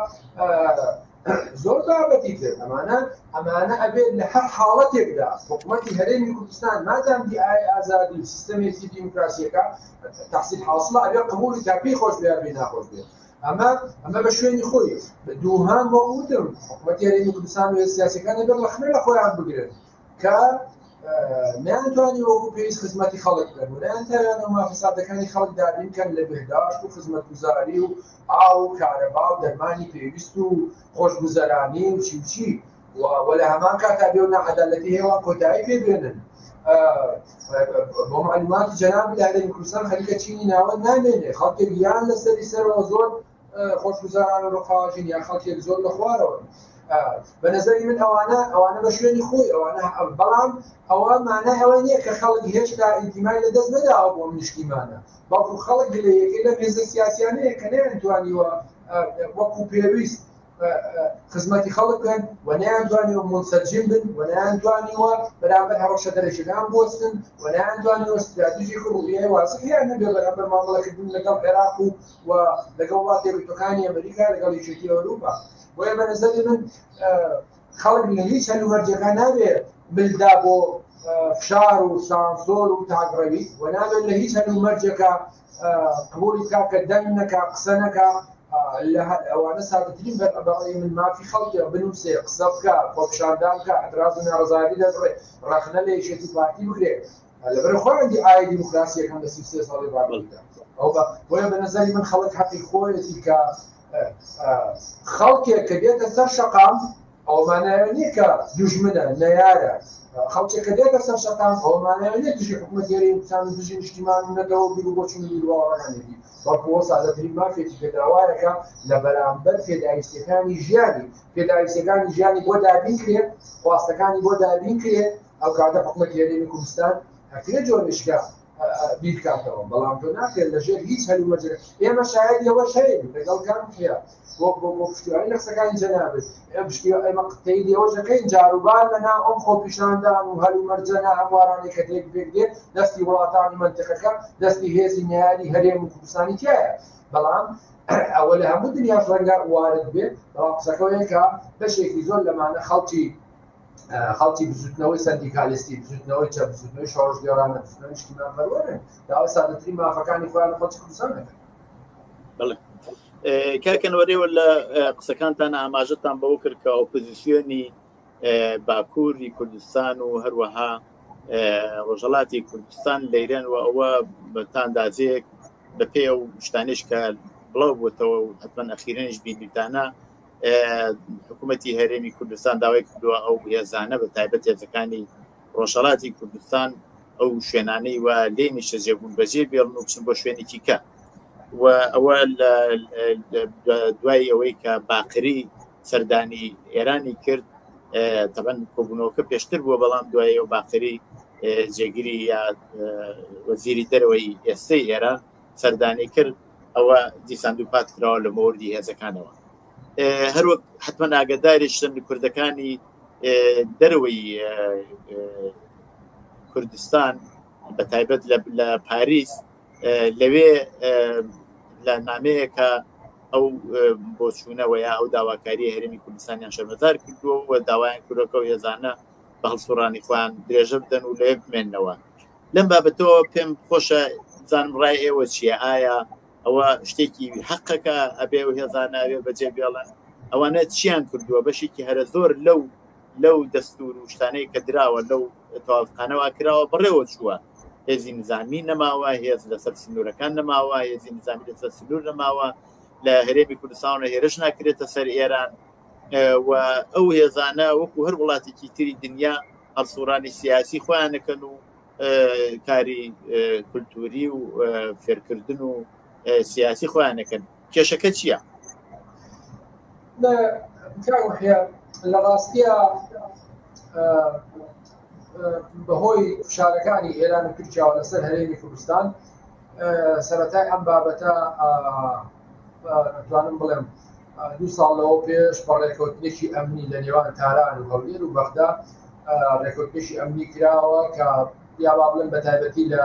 زۆر بابەتی تر ئەمانە ئەمانە ئەبێت لە هەر حاڵەتێکدا حکوومەتی هەرێمی کوردستان مادام دیعای ئازادی و سیستەمێکی دیموکراسیەکە تحصیل حاصلە ئەبێ قبولی تا پێی خۆش بێ پێی ناخۆش بێ ئەمە ئەمە بە شوێنی خۆی دووهام وەک وتم حکوومەتی هەرێمی کوردستان و سیاسەکان ئەبێ ڕەخنە لە خۆیان بگرن کە نەیانتوانی وەکو پێویست خزمەتی خەڵک بکەن و نەیانتوانیوە مافە سادەکانی خەڵک دابین کەن لە بهداشت و خزمەتگوزاری و ئاو و کارەبا و دەرمانی پێویست و خۆشگوزەرانی و چی و چی و لە هەمان کاتا بێ و ناعەدالەتی هەیە وان کۆتایی پێ بێنن. بۆ معلوماتی جەناب لە هەرێمی کوردستان خەریکە چینی ناوەند نامێنێ، خەڵکێک یان لەسەری سەرەوە زۆر خۆشگوزاران و ڕقاژین یا خەڵکێک زۆر لە خوارەوەن. بە نظری من ئەوانە ئەوانە بە شوێنی خۆی ئەوانە بەڵام ئەوە مانای ئەوە نییە کە خەڵک هێشتا ئینتیمای لە دەست نەداوە بۆ نیشتیمانە، بەڵکو خەڵک گلەیەکەی لەم هێزە سیاسیانەیە کە نەیانتوانیوە وەکو پێویست خزمەتی خەڵک بکەن و نەیانتوانیوە مونسەجم بن و نەیانتوانیوە بەرامبەر هەڕەشە دەرەکیەکان بوەستن و نەیانتوانیوە ستراتیژێک و ڕوئیای وازحیان هەبێ بەرامبەر مامەڵەکردن لەگەڵ عێراق و و لەگەڵ وڵاتە یەکگرتووەکانی ئەمریکا لەگەڵ یەکێتی ئەوروپا. بۆیە بە نەزەری من خەڵک لە هیچ هەلومەرجێکا نابێ ملدا بۆ فشار و سانسۆر و تاکڕەوی و نابێت لە هیچ هەلومەرجێکا قبوڵی بکا کە دەنگ نەکا قسە نەکا لە ئەوانە سادەترین بەڕێی من مافی خەڵکە بنووسێ قسە بکا خۆپیشاندان بکا اعتراض و ناڕەزایەتی دەربڕێ ڕەخنە لە یەکێتی پارتی بگرێ لەبەر خۆیان دیعای دیموکراسیەکان لە 33 ساڵی ڕابردوودا ئەو بە بۆیە بە نظری من خەڵک حەقی خۆیەتی کە خەڵکێک کە دێتە سەر شەقام ئەوە مانای نییە کە دوژمنە، نەیارە. خەڵکێک کە دێتە سەر شەقام ئەوە مانای نییە دژی حکوومەتی هەرێمی کوردستان و دژی نیشتیمان و نەتەوە و بیروبۆچوون و بیروباوەڕەکانیەتی، بەڵکو ئەوە سادەترین مافێتی کە داوایەکە لە بەرامبەر پێداویستییەکانی ژیانی، پێداویستییەکانی ژیانی بۆ دابین کرێ، خواستەکانی بۆ دابین کرێ، ئەو کاتە حکوومەتی هەرێمی کوردستان ئەکرێ جۆرێکە بیرکاتەوە، بەڵام تۆ ناکرێت لەژێر هیچ هەلومەرجێک، ئێمە شایەدی ئەوەش هەین لەگەڵ کاک محیا بۆ بۆ بۆ پشتیوانی لە قسەکانی جەنابت، ئێمە پشتیوانی ئێمە تەییدی ئەوەش دەکەین جاروبار لەناو ئەم خۆپیشاندان و هەلومەرجە ناهەموارانەی کە تێک پێک دێت دەستی وڵاتانی مەنتیقەکە دەستی هێزی نەیاری هەرێم و کوردستانی تیایە، بەڵام ئەوە لە هەموو دنیاش ڕەنگە وارد بێت، بەڵام قسەکە ئەوەیە کە بەشێکی زۆر لەمانە خەڵکی خەڵکی بزوتنەوەی سەندیکالیستی، بزوتنەوەی چەپ، بزوتنەوەی شۆڕشگێڕانە، بزوتنەوەی نیشتیمانپەروەرن، داوای سادەترین مافەکانی خۆیان لە خەڵکی کوردستان دەکەن. بەڵێ کاکە نوەرێوە لە قسەکانتان ئاماژەتان بەوە کرد کە ئۆپۆزیسیۆنی باکووری کوردستان و هەروەها ڕۆژهەڵاتی کوردستان لەیرەن و ئەوە بەتاندازەیەک بە پێ و شتانیش کە بڵاو بووتەوە و حتمما ئەخیرەنیش بینیتانە حکوومەتی هەرێمی کوردستان داوای کردووە ئەو هێزانە بە تایبەت هێزەکانی ڕۆژهڵاتی کوردستان ئەو شوێنانەی و لێ نیشتەجێ بوون بەجێ بێڵن و بچن بۆ شوێنێکی کە و ئەوە دوای ئەوەی کە باقری سەردانی ئێرانی کرد تەبەن کۆبوونەوەکە پێشتر بووە بەڵام دوای ئەو باقری جێگیری یا وەزیری دەرەوەی ئێستەی ئێران سەردانی کرد ئەوە دیسان دووپات کراوە لە مۆردی هێزەکانەوە هەروەک حتمما ئاگداریشن کوردەکانی دەرەوەی کوردستان بە تایبەت لە پاریس لەوێ لە نامەیەکە ئەو بۆچوونەوە یا ئەو داواکاری هەرێمی کوردستانیان شەرمەزار کردووە و داوایان کردووە کە هێزانە بە هەڵسوڕانی خۆیان درێژە بدەن و لەوێ بمێننەوە. لەم بابەتەوە پێم خۆشە بزانم ڕای ئێوە چییە ئایا ئەوە شتێکی حەقەکە ئەبێ و هێزانە ئەوێ بەجێ بێڵن ئەوانە چیان کردووە بەشێکی هەرە زۆر لەو لەو دەستور و شتانەی کە دراوە لەو تەوافقانەوە کراوە بەڕێوە چووە هێزی نظامی نەماوە هێز لەسەر سنوورەکان نەماوە هێزی نظامی لەسەر سنوور نەماوە لە هەرێمی کوردستانە هێرش ناکرێتە سەر ئێران و ئەو هێزانە وەکو هەر وڵاتێکی تری دنیا هەڵسوڕانی سیاسی خۆیان دەکەن و کاری کولتوری و فێرکردن و سیاسی خۆیان نەکەن کێشەکە چییە؟ لە ڕاستیە بەهۆی فشارەکانی ئێران و تورکیاوە لەسەر هەرێمی کوردستان سەرەتای ئەم بابەتە ئەتوانم بڵێم دوو ساڵ لەوە پێش بە ڕێکەوتنێکی ئەمنی لە نێوان تاران و هەولێر و بەغدا ڕێکەوتنێکی ئەمنی کراوە کە یا با بڵێم بە تایبەتی لە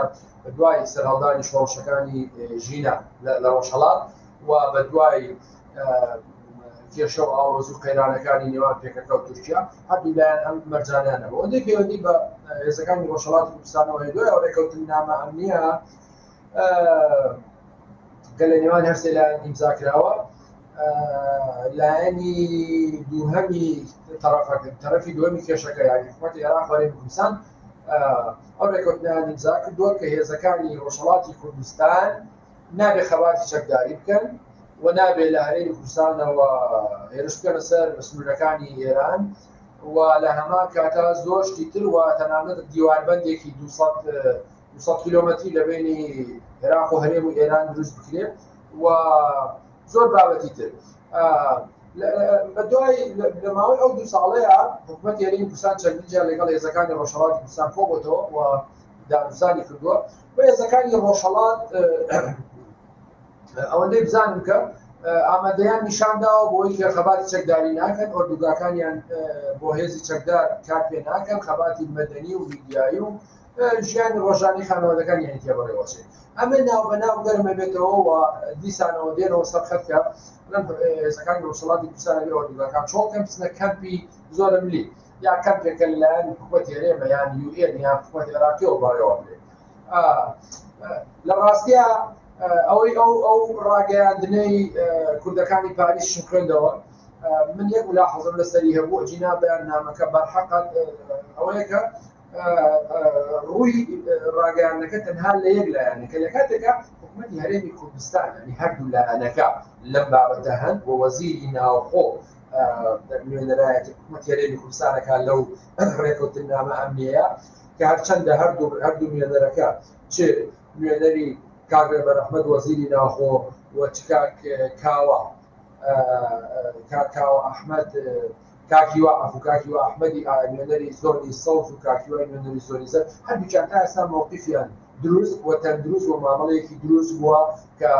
دوای سەرهەڵدانی شۆڕشەکانی ژینا لە ڕۆژهەڵات و بە دوای کێشە و ئاڵۆز و قەیرانەکانی نێوان پێکەکە و تورکیا هەردوو لایەن ئەم مەرجانیان هەبوو ئەوەندەی پەیوەندی بە هێزەکانی ڕۆژهەڵاتی کوردستانەوە هەیە دوای ئەو ڕێکەوتننامە ئەمنییە کە لە نێوان هەرسێ لایەن ئیمزا کراوە لایەنی دووهەمی تەرەفەکە تەرەفی دووەمی کێشەکە یانی حکوومەتی عێراق و هەرێمی کوردستان ئەو ڕێکەوتنیان ئیمزا کردووە کە هێزەکانی ڕۆژهەڵاتی کوردستان نابێ خەباتی چەکداری بکەن و نابێ لە هەرێمی کوردستانەوە هێرش بکەنە سەر سنوورەکانی ئێران و لە هەمان کاتا زۆر شتی تر و تەنانەت دیواربەندێکی 200 کیلۆمەتری لە بینی عێراق و هەرێم و ئێران دروست بکرێت و زۆر بابەتی تر بە دوای لە ماوەی ئەو دوو ساڵەیە حکوومەت هەرێمی کوردستان چەندین جار لەگەڵ هێزەکانی ڕۆژهەڵاتی کوردستان کۆبۆتەوە و دانوسانی کردووە و هێزەکانی ڕۆژهەڵات ئەوەندەی بزانم کە ئامادەیان نیشانداوە بۆی کە خەباتی چەکداری ناکەن ئۆردوگاکانیان بۆ هێزی چەکدار کار پێ ناکەن خەباتی مەدەنی و میدیایی و ژیانی ڕۆژانی خانەوادەکانیان تێ بەڕێوەچێت ئەمە ناو بە ناو گەرمە بێتەوە و دیسانەوە دێنەوە سەر خەتکە لەم هێزەکانی ڕۆژهەڵاتی کوردستان لەگەڵ ئۆردوگاکان چۆڵ کەن بچنە کەمپی زۆرەملی یا کەمپێکە لەلایەن حکوومەتی هەرێمە یان یوئێن یان حکوومەتی عێراقیەوە بەڕێوە برێت لە ڕاستیا ئەوەی ئەو ئەو ڕاگەیاندنەی کوردەکانی پاریس خوێندەوە من یەک ملاحەزم لەسەری هەبوو جینا بەیاننامەکە بەرحەقەت ئەوەیە کە ڕووی ڕاگەیاندنەکە تەنها لە یەک لایەنەکە لە کاتێکا حکوومەتی هەرێمی کوردستان ینی هەردوو لایەنەکە لەم بابەتە هەن و وەزیری ناوخۆ نوێنەرایەتی حکوومەتی هەرێمی کوردستانەکە لەو ڕێکەوتننامە ئەمنیەیە کە هەرچەندە هەردوو هەردوو نوێنەرەکە چ نوێنەری کاک ڕێبەر ئەحمەد وەزیری ناوخۆ و چ کاک کاوە کاک کاوە ئەحمەد کاک هیوا عەفو کاک هیوا ئەحمەدی نوێنەری زۆنی سەوز و کاک هیوای نوێنەری زۆنی زەرد هەردووکیان تا ئێستا مەوقیفیان دروست و تەندروست و مامەڵەیەکی دروست بووە کە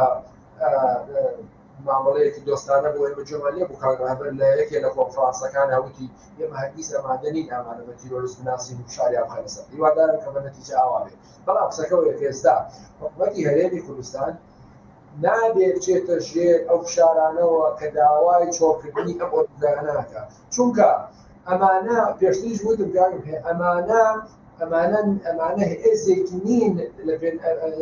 مامەڵەیەکی دۆستانە بۆ ئێمە گوێمان لێ بوو کاک ڕەهبەر لە یەکێ لە کۆنفرانسەکانا وتی ئێمە هەرگیز ئامادە نین ئامانە بە تیرۆریست بناسین و فشاریان بخەینە سەر هیوادارم کە بە نەتیجە ئاوا بێت بەڵام قسەکە ئەوەیە کە ئێستا حکومەتی هەرێمی کوردستان نابێ بچێتە ژێر ئەو فشارانەوە کە داوای چۆڵکردنی ئەم ئۆردوگایانە ئەکا چونکە ئەمانە پێشتریش وتم کاکم هەیە ئەمانە ئەمانە ئەمانە هێزێکی نین لە پێ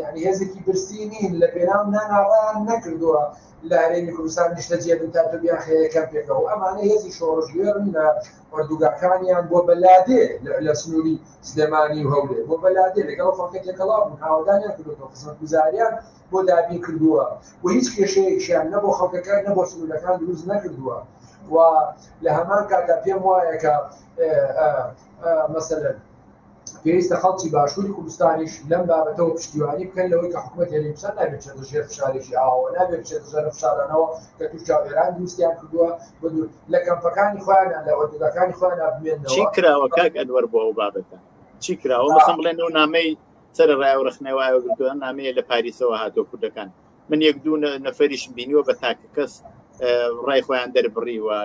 یعنی هێزێکی برسی نین لە پێناو نانا ڕایان نەکردووە لە هەرێمی کوردستان نیشتەجێ بن تا تۆ بیانخەیە کەمپێکەوە ئەمانە هێزی شۆڕشگێڕن لە ئۆردوگاکانیان بۆ بەلادێ لە سنووری سلێمانی و هەولێر بۆ بەلادێ لەگەڵ خەڵکە تێکەڵاو بوون ئاوەدانیان کردووە خزمەتگوزاریان بۆ دابین کردووە و هیچ کێشەیەکیان نە بۆ خەڵکەکە نە بۆ سنوورەکان دروست نەکردووە و لە هەمان کاتدا پێم وایە کە مەسەلەن پێویستە خەڵکی باشووری کوردستانیش لەم بابەتەوە پشتیوانی بکەن لەوەی کە حکوومەت هەرێمی کوردستان نابێت بچێتە ژێر فشارێکی ئاوەوە نابێت بچێتە ژێر فشارانەوە کە تورکیا و ئێران دروستیان کردووە بە دوور لە کەمپەکانی خۆیان لە ئۆردوگاکانی خۆیان بمێننەوە چی کراوە کاک ئەنوەر بۆ ئەو بابەتە چی کراوە مەسەن بڵێن ئەو نامەی سەرەڕای ئەو ڕەخنەی وایە گرتووە نامەیە لە پاریسەوە هاتووە کوردەکان من یەک دوو نەفەریشم بینیوە بە تاکە کەس ڕای خۆیان دەربڕیوە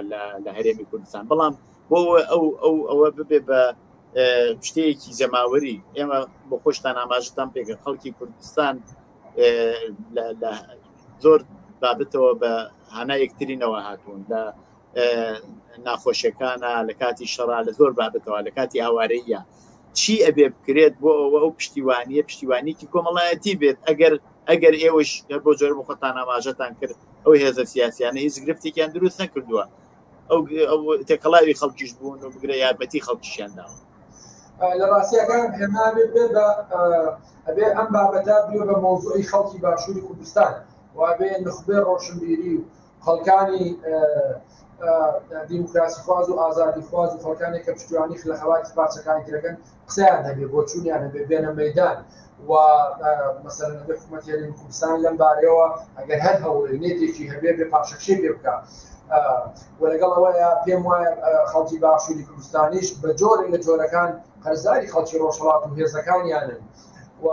لە هەرێمی کوردستان بەڵام بۆ ئەو ئەو ئەوە ببێ بە شتەیەکی جەماوەری ئێمە بۆ خۆشتان ئاماژەتان پێکە خەڵکی کوردستان لە زۆر بابەتەوە بە هانا یەکترینەوە هاتوون لە ناخۆشیەکانە لە کاتی شەڕا لە زۆر بابەتەوە لە کاتی ئاوارەیە چی ئەبێ بکرێت بۆ ئەوە ئەو پشتیوانیە پشتیوانیکی کۆمەڵایەتی بێت ئەگەر ئەگەر ئێوەش هەر بۆ جۆرە بۆ خۆتان ئاماژەتان کرد ئەو هێزە سیاسیانە هیچ گرفتێکیان دروست نەکردووە ئەو تێکەڵاوی خەڵکیش بوون و بگرە یارمەتی خەڵکیشیان داوە لە ڕاستیەکان هێما بێ بە ئەبێ ئەم بابەتە بێ بە مەوزوعی خەڵکی باشووری کوردستان وابێ نخبێ ڕۆشنبیری و خەڵکانی دیموکراسیخواز و ئازادیخواز و خەڵکانێک کە پشتیوانی لە خەباتی پارچەکانی ترەکەن قسەیان هەبێ، بۆچوونیان هەبێ، بێنە مەیدان و مەسەلەن ئەبێ حکوومەتی هەرێمی کوردستان لەم بارەیەوە ئەگەر هەر هەوڵێ نێتێکی هەبێ بێ پاشەکشەی پێ بکا و لەگەڵ ئەوەیە پێم وایە خەڵکی باشووری کوردستانیش بە جۆرێک لە جۆرەکان قەرزاری خەڵکی ڕۆژهەڵات و هێزەکانیانن و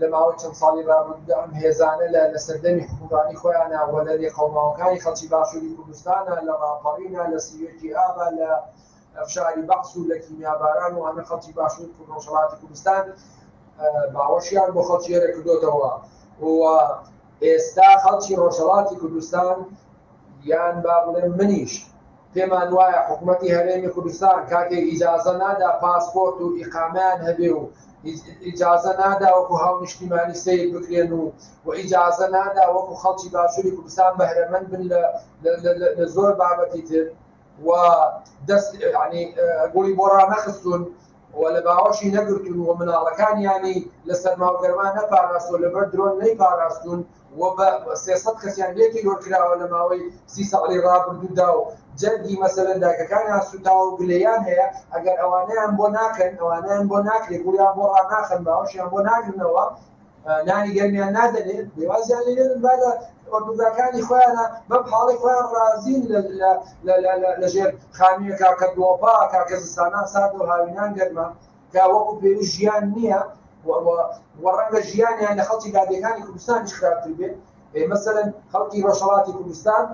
لە ماوەی چەند ساڵی ڕابردوودا ئەم هێزانە لە لە سەردەمی حوکمڕانی خۆیانە و لە لێقەوماوەکانی خەڵکی باشووری کوردستانە لە ڕاپەڕینە لە سیوەکی ئابا لە فشاری بەعس و لە کیمیاباران و ئەمە خەڵکی باشوور ڕۆژهەڵاتی کوردستان باوەشیان بۆ خەڵکی ئێرە کردوتەوە و ئێستا خەڵکی ڕۆژهەڵاتی کوردستان یان با بڵێم منیش پێمان وایە حکوومەتی هەرێمی کوردستان کاتێک ئیجازە نادا پاسپۆرت و ئیقامیان هەبێ و ئیجازە نادا وەکو هاونیشتیمانی سیر بکرێن و و ئیجازە نادا وەکو خەڵکی باشووری کوردستان بەهرەمەند بن لە زۆر بابەتی تر و دەست یعنی گوڵی بۆ ڕانەخستون و لە باوەشی نەگرتون و مناڵەکانیانی لە سەرما و گەرما نەپاراستوە لەبەر درۆن نەیپاراستون و بە 300 کەسیان لێ تیرۆر کراوە لە ماوەی سی ساڵی ڕابردوودا و جەرگی مەسەلەن دایکەکانیان سوتاوە و گلەیان هەیە ئەگەر ئەوانەیان بۆ ناکەن ئەوانەیان بۆ ناکرێ گوڵیان بۆ ڕاناخەن باوەشیان بۆ ناگرنەوە نانی گەرمیان نادەنێ بێوازیان لێ نێنن با لە ئۆردوگاکانی خۆیانە بەم حاڵی خۆیان ڕازین لە ژێر خانوویەکە کە دڵۆپا کاکە زستانان سارد و هاوینان گەرمە کە وەکو پێویست ژیان نییە و ڕەنگە ژیانیان لە خەڵکی لادێکانی کوردستانیش خراپتر بێت مەسەلەن خەڵکی ڕۆژهەڵاتی کوردستان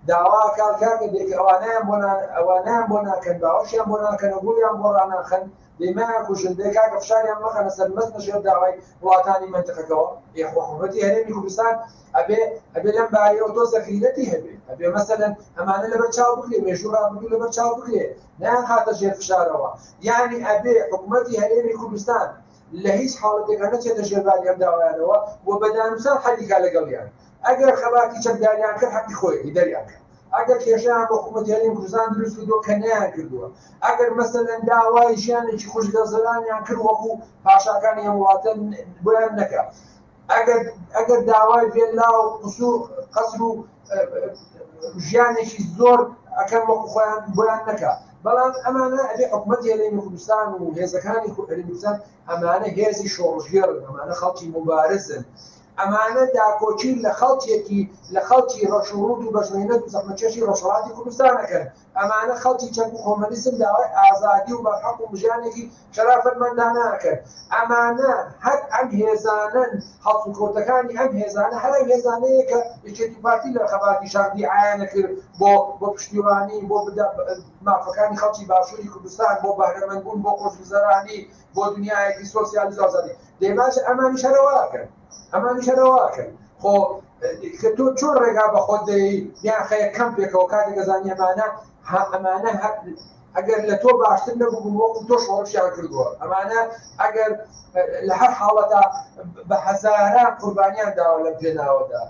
داوا کار کاکە دێک ئەوانیان بۆ ئەوانیان بۆ ناکەن باوەشیان بۆ ناکەن و گوڵیان بۆ ڕاناخەن دەی مایان کوژن دەی کاکە فشاریان مەخەنە سەر مەچنە ژێر داوای وڵاتانی مەنتقەکەوە ئێ خۆ حکومەتی هەرێمی کوردستان ئەبێ ئەبێ لەم بارەیەوە تۆزە غیرەتی هەبێ ئەبێ مەسەلەن ئەمانە لەبەر چاو بگرێ مێژوو ڕابردوو لەبەر چاو بگرێ نایان خاتە ژێر فشارەوە یعنی ئەبێ حکومەتی هەرێمی کوردستان لە هیچ حاڵەتێکا نەچێتە ژێر باری ئەم داوایانەوە و بە دانوسان حەلی کا لەگەڵیان ئەگەر خەباتی چەکداریان کرد حەقی خۆیەتی دەریان کە ئەگەر کێشەیان بۆ حکوومەتی هەرێمی کوردستان دروست کردووە کە نەیان کردووە ئەگەر مەسەلەن داوای ژیانێکی خوشگەزەرانیان کرد وەکو پاشاکانی ئەم وڵاتە بۆیان نەکا ئەگەر ئەگەر داوای ڤێلا و قسوور قەسر و ژیانێکی زۆر ئەکەن وەکو خۆیان بۆیان نەکا بەڵام ئەمانە ئەبێ حکوومەتی هەرێمی کوردستان و هێزەکانی هەرێمی کوردستان ئەمانە هێزی شۆڕشگێڕن ئەمانە خەڵکی موبارزن ئەمانە داکۆکی لە خەڵکێکی لە خەڵکی ڕەش و ڕووت و بەژمەینەت و زەحمەتکێشی ڕۆژهەڵاتی کوردستان ئەکەن. ئەمانە خەڵکی چەپ و کۆمەنیسم داوای ئازادی و بەرحەق و ژیانێکی شەرافەتمەندانە ئەکەن. ئەمانە هەر ئەم هێزانەن، هەڵسوکەوتەکانی ئەم هێزانە هەر ئەم هێزانەیە کە یەکێتی و پارتی لە خەباتی شاخ دیعایان ئەکرد بۆ بۆ پشتیوانی بۆ مافەکانی خەڵکی باشووری کوردستان، بۆ بەهرەمەندبوون، بۆ خۆشگوزەرانی، بۆ دنیایەکی سۆسیالیست و ئازادی. دەی باشە ئەمانیش هەر ئەوە ئەکەن. ئەمانیش هەر ئەوە ئەکەن. خۆ کە تۆ چۆن ڕێگا بە خۆت دەی بیانخەیە کەمپێکەوە کاتێک ئەزانی ئەمانە ئەمانە ئەگەر لە تۆ باشتر نەبوو وەکو تۆ شۆڕشیان کردووە ئەمانە ئەگەر لە هەر حاڵەتا بە هەزاران قوربانیان داوە لەم پێناوەدا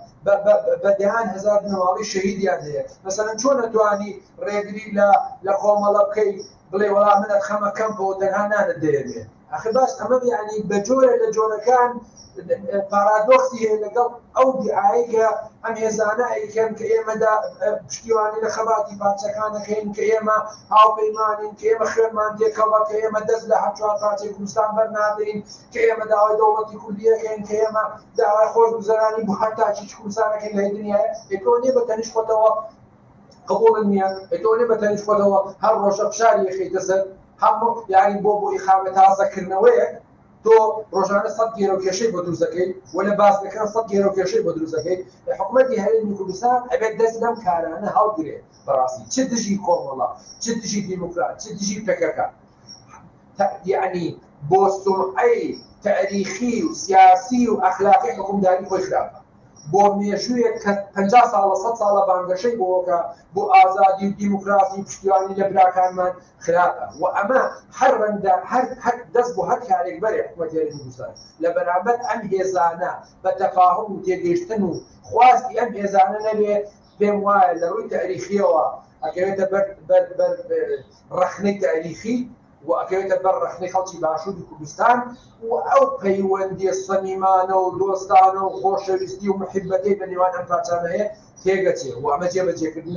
بە دەیان هەزار بنەماڵەی شەهیدیان هەیە مەسەلەن چۆن ئەتوانی ڕێگری لە لە کۆمەڵە بکەی بڵێ وەڵا من ئەتخەمە کەمپەوە تەنها نانت دەیەمێ ئەخر باش ئەمە یعنی بە جۆرە لە جۆرەکان پارادۆکسی هەیە لەگەڵ ئەو دیعایەی کە ئەم هێزانە ئەیکەن کە ئێمەدا پشتیوانی لە خەباتی پارچەکانەکەین کە ئێمە هاوپەیمانین کە ئێمە خوێنمان تێکەڵە کە ئێمە دەست لە هەر چوار پارچەی کوردستان بەرنادەین کە ئێمە داوای دەوڵەتی کوردیەکەین کە ئێمە داوای خۆشگوزەرانی بۆ هەر تاکی کوردستانەکەین لە دنیای تۆ نییە بە تەنیشت خۆتەوە قبوڵت نییە تۆ نییە بە تەنیشت خۆتەوە هەر ڕۆژە فشاری ئەخەیتە سەر هەموو یاری بۆ بۆ ئیقامە تازەکردنەوەیەک تۆ ڕۆژانە سەد گێرە و کێشەی بۆ دروست دەکەیت و لە بازنەکان سەد گێرە و کێشەی بۆ دروست دەکەیت حکوومەتی هەرێمی کوردستان ئەبێت دەست لەم کارانە هەڵگرێت بەڕاستی چ دژی کۆمەڵە چ دژی دیموکرات چ دژی پەکەکە یعنی بۆ سومعەی تاریخی و سیاسی و ئەخلاقی حکومداری خۆی خراپە بۆ مێژوویەک کە 50 ساڵە 100 ساڵە بانگەشەی بۆکە بۆ ئازادی و دیموکراسی و پشتیوانی لە براکانمان خراپە و ئەمە هەر ڕەنگدا هەر هەر دەست بۆ هەر کارێک بەرێ حکومەتی هەرێمی کوردستان لە بەرامبەر ئەم هێزانە بە تەفاهم و تێگەیشتن و خواستی ئەم هێزانە نەبێ پێم وایە لە ڕووی تاریخیەوە ئەکەوێتە بەر بەر بەر ڕەخنەی تاریخی. و ئەکەوێتە بەر ڕەخنەی خەڵکی باشووری کوردستان و ئەو پەیوەندیە سەمیمانە و دۆستانە و خۆشەویستی و محیبەتەی بە نێوان ئەم پارچانە هەیە تێگەچێ و ئەمە جێبەجێکردن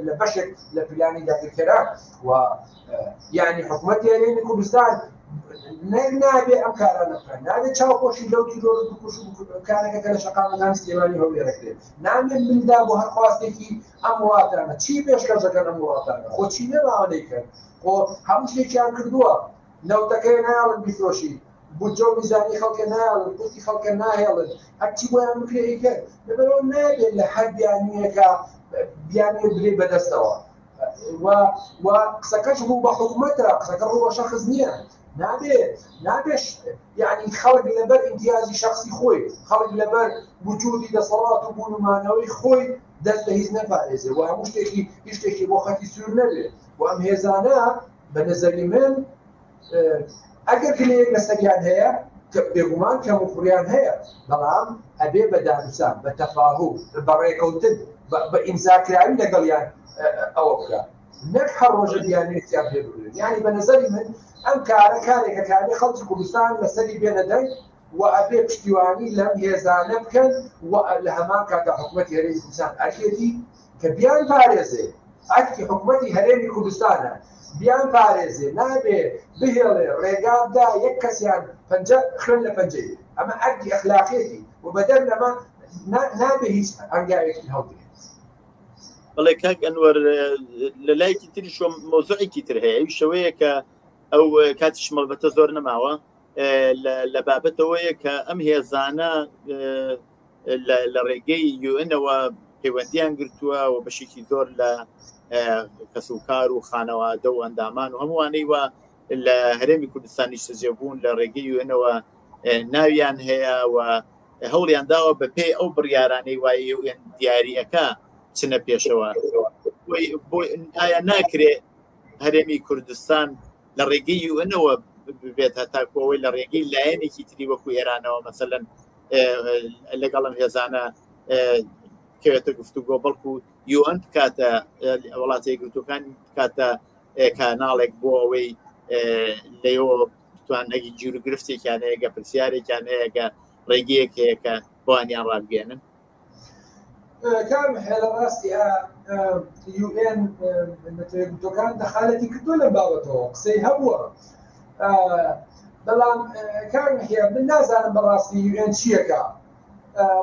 لە بەشێک لە پلانی داگیرکەران و یعنی حکوومەتی هەرێمی کوردستان نابێ ئەم کارانە بکەن نابێ چاوپۆشی لەو تیرۆر و بکوش و کارەکە کە لە شەقامەکانی سلێمانی هەولێرەکرێت نابێ ملدا بۆ هەر خواستێکی ئەم وڵاتانە چی پێشکەش دەکەن ئەم وڵاتانە خۆ چی نەماوە نەیکەن خۆ هەموو شتێکیان کردووە نەوتەکەی نایەڵن بیفرۆشی بودجە و میزانی خەڵکە نایەڵن قوتی خەڵکە ناهێڵن هەرچی بۆیان بکرێ ئەیکەن لەبەرئەوە نابێت لە هەر بیانوویەکە بیانوویەک بدەی بەدەستەوە و و قسەکەش ڕوو بە حکومەتە قسەکە ڕوو بە شەخس نییە نابێ نابێش یعنی خەڵک لەبەر ئیمتیازی شخصی خۆی خەڵک لەبەر وجودی دەسەڵات و بوون و مانەوەی خۆی دەست لە هیچ نەپارێزێ و هەموو شتێکی هیچ شتێکی بۆ خەتی سوور نەبێ و ئەم هێزانە بە نەزەری من ئەگەر گلەیەک لەسەریان هەیە کە بێگومان کەم و کوڕیان هەیە بەڵام ئەبێ بە دانوسان بە تەفاهوم بە ڕێکەوتن بە ئیمزاکراوی لەگەڵیان ئەوە بکە نەک هەر ڕۆژە بیانوێکیان پێ بگرن یعنی بە نەزەری من ئەم کارە کارێکە کاری خەڵکی کوردستان لەسەری بێنە دەنگ و ئەبێ پشتیوانی لەم هێزانە بکەن و لە هەمان کاتا حکوومەتی هەرێمی کوردستان ئەرکێتی کە بیان پارێزێ ئەرکی حکوومەتی هەرێمی کوردستانە بیان پارێزێ نابێ بهێڵێ ڕێگا بدا یەک کەسیان پەنجە خوێن لە پەنجەی ئەمە ئەرکی ئەخلاقیەتی و بەدەر لەمە نابێ هیچ هەنگاوێکی هەڵگرێت. بەڵێ کاک ئەنوەر لە لایەکی تریش مەوزوعێکی تر هەیە ئەویش ئەوەیە کە ئەو کاتیش مەڵبەتە زۆر نەماوە لە بابەتەوەیە کە ئەم هێزانە لە ڕێگەی یوئنەوە پەیوەندیان گرتووە و بەشێکی زۆر لە کەسوکار و خانەوادە و ئەندامان و هەمووانەی وە لە هەرێمی کوردستان نیشتەجێ بوون لە ڕێگەی یوئنەوە ناویان هەیە و هەوڵیان داوە بە پێی ئەو بڕیارانەی وای یوئن دیاریەکە چنە پێشەوە ئایا ناکرێ هەرێمی کوردستان لە ڕێگەی یوئنەوە ببێت هەتاکو ئەوەی لە ڕێگەی لایەنێکی تری وەکو ئێرانەوە مەسەلەن لەگەڵم هێزانە کەوێتە گفتوگۆ بەڵکو یوئن بکاتە وڵاتە یەکگرتووەکان بکاتە کاناڵێک بۆ ئەوەی لەیەوە بتوان نەگی گیر و گرفتێکیان هەیە گە پرسیارێکیان هەیە گە ڕێگەیەک هەیە کە بۆیانیان ڕابگەێنن کاک محێ لە ڕاستی یوئێن نەتەوە یەکگرتووەکان دەخالەتی کردووە لەم بابەتەوە قسەی هەبووە بەڵام کاک محێ من نازانم بەڕاستی یوئێن چیەکە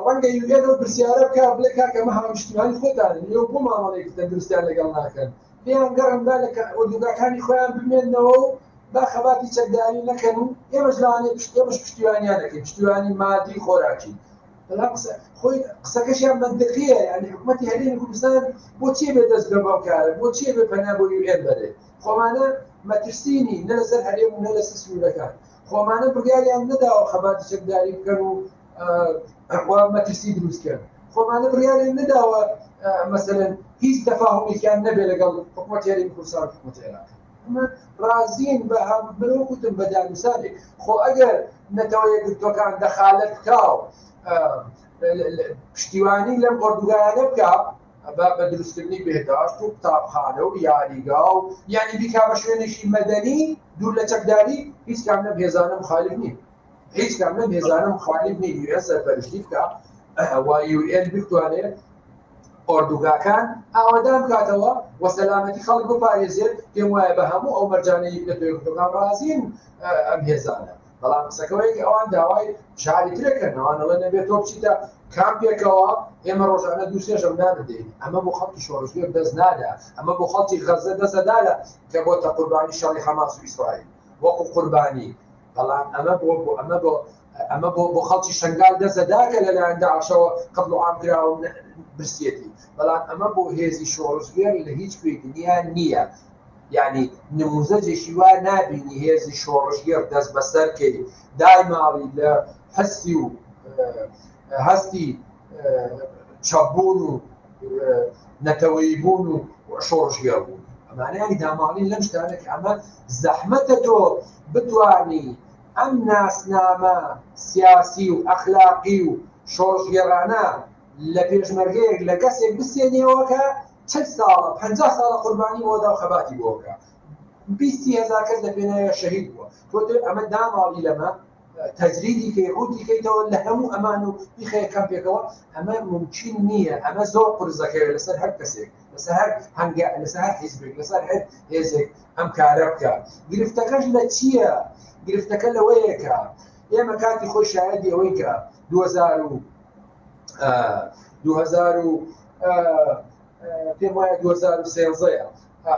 ڕەنگە یوئێن ئەو پرسیارە بکە بڵێ کاکە ئەمە هاونیشتیمانی خۆتانن ئێوە بۆ مامەڵەیەکی تەندروستیان لەگەڵ ناکەن پێیان گەڕن با لە ئۆردوگاکانی خۆیان بمێننەوە و با خەباتی چەکداری نەکەن و ئێمەش لەوانەیە ئێمەش پشتیوانیان دەکەین پشتیوانی مادی خۆراکی بەڵام قسە خۆی قسەکەشیان مەنتقیە یعنی حکوومەتی هەرێمی کوردستان بۆچی بێ دەست بە بەم کارە بۆچی بێ پەنا بۆ یوئێن بەرێ خۆمانە مەترسینی نە لەسەر هەرێم و نە لەسەر سنوورەکان خۆمانە بڕیاریان نەداوە خەباتی چەکداری بکەن و مەترسی دروستکەن خۆمانە بڕیاریان نەداوە مەسەلەن هیچ تەفاهمێکیان نەبێ لەگەڵ حکوومەتی هەرێمی کوردستان و حکوومەتی عێراق ئەمە ڕازین بە من وەکوتم بە دانوسانێک خۆ ئەگەر نەتەوە یەکگرتووەکان دەخالەت بکا و پشتیوانی لەم ئۆردوگایانە بکا بە دروستکردنی بێداشت و قوتابخانە و یاریگا و یعنی بیکا بە شوێنێکی مەدەنی دوور لە چەکداری هیچ کام لەم هێزانە مخالف نین هیچ کام لەم هێزانە مخالف نین یوئێن سەرپەرشتی بکا و یوئێن بتوانێت ئۆردوگاکان ئاوەدان بکاتەوە و سەلامەتی خەڵک بپارێزێت، پێم وایە بە هەموو ئەو مەرجانەی نەتەوە یەکگرتووەکان ڕازین ئەم هێزانە، بەڵام قسەکەوەیە کە ئەوان داوای فشاری ترەکەن، ئەوان ئەڵێن ئەبێت تۆ بچیتە کامپێکەوە ئێمە ڕۆژانە دوو سێ ژەم نان بدەین، ئەمە بۆ خەڵکی شۆڕشگێڕ دەست نادا، ئەمە بۆ خەڵکی غەززە دەست ئەدالە کە بۆتە قوربانی شەڕی حەماس و ئیسرائیل وەکو قوربانی بەڵام ئەمە بۆ بۆ ئەمە بۆ ئەمە بۆ بۆ خەڵکی شنگال دەزەدا کە لەلایەن داعشەوە قەتڵ و عام کرا و برسیەتی بەڵام ئەمە بۆ هێزی شۆڕشگێڕ لە هیچ کوێی دنیا نییە یعنی نموزەجێکی وا نابینی هێزی شۆڕشگێڕ دەست بەسەر کەی دایماڵی لە هەستی و هەستی چەپبوون و نەتەوەیی بوون و شۆڕشگێڕ بوون ئەمانە ینی داماڵین لەم شتانە کە ئەمە زەحمەتە تۆ بتانی ئەم ناسنامە سیاسی و ئەخلاقی و شۆڕشگێڕانە لە پێشمەرگەیەک لە کەسێک بسێنیەوە کە چل ساڵە پ ساڵە قوربانی بۆدا و خەباتی بۆکە. بیستی هەزار کەس لە پێناویا شەهید بووە. تۆ دەبێت ئەمە داماڵی لەمە تەجریدی کەی ڕووتی کەیتەوە لە هەموو ئەمان و بیخەیە کەمپێکەوە ئەمە ممکن نییە ئەمە زۆر قورس دەکەوێت لەسەر هەر کەسێک لەسەر هەر هەنگا لەسەر هەر حیزبێک لەسەر هەر هێزێک ئەم کارە بکە گرفتەکەش لە چییە گرفتەکە لەوەیە کە ئێمە کاتی خۆی شایەدی ئەوەی کە 2000 و 2000 و پێم وایە 2013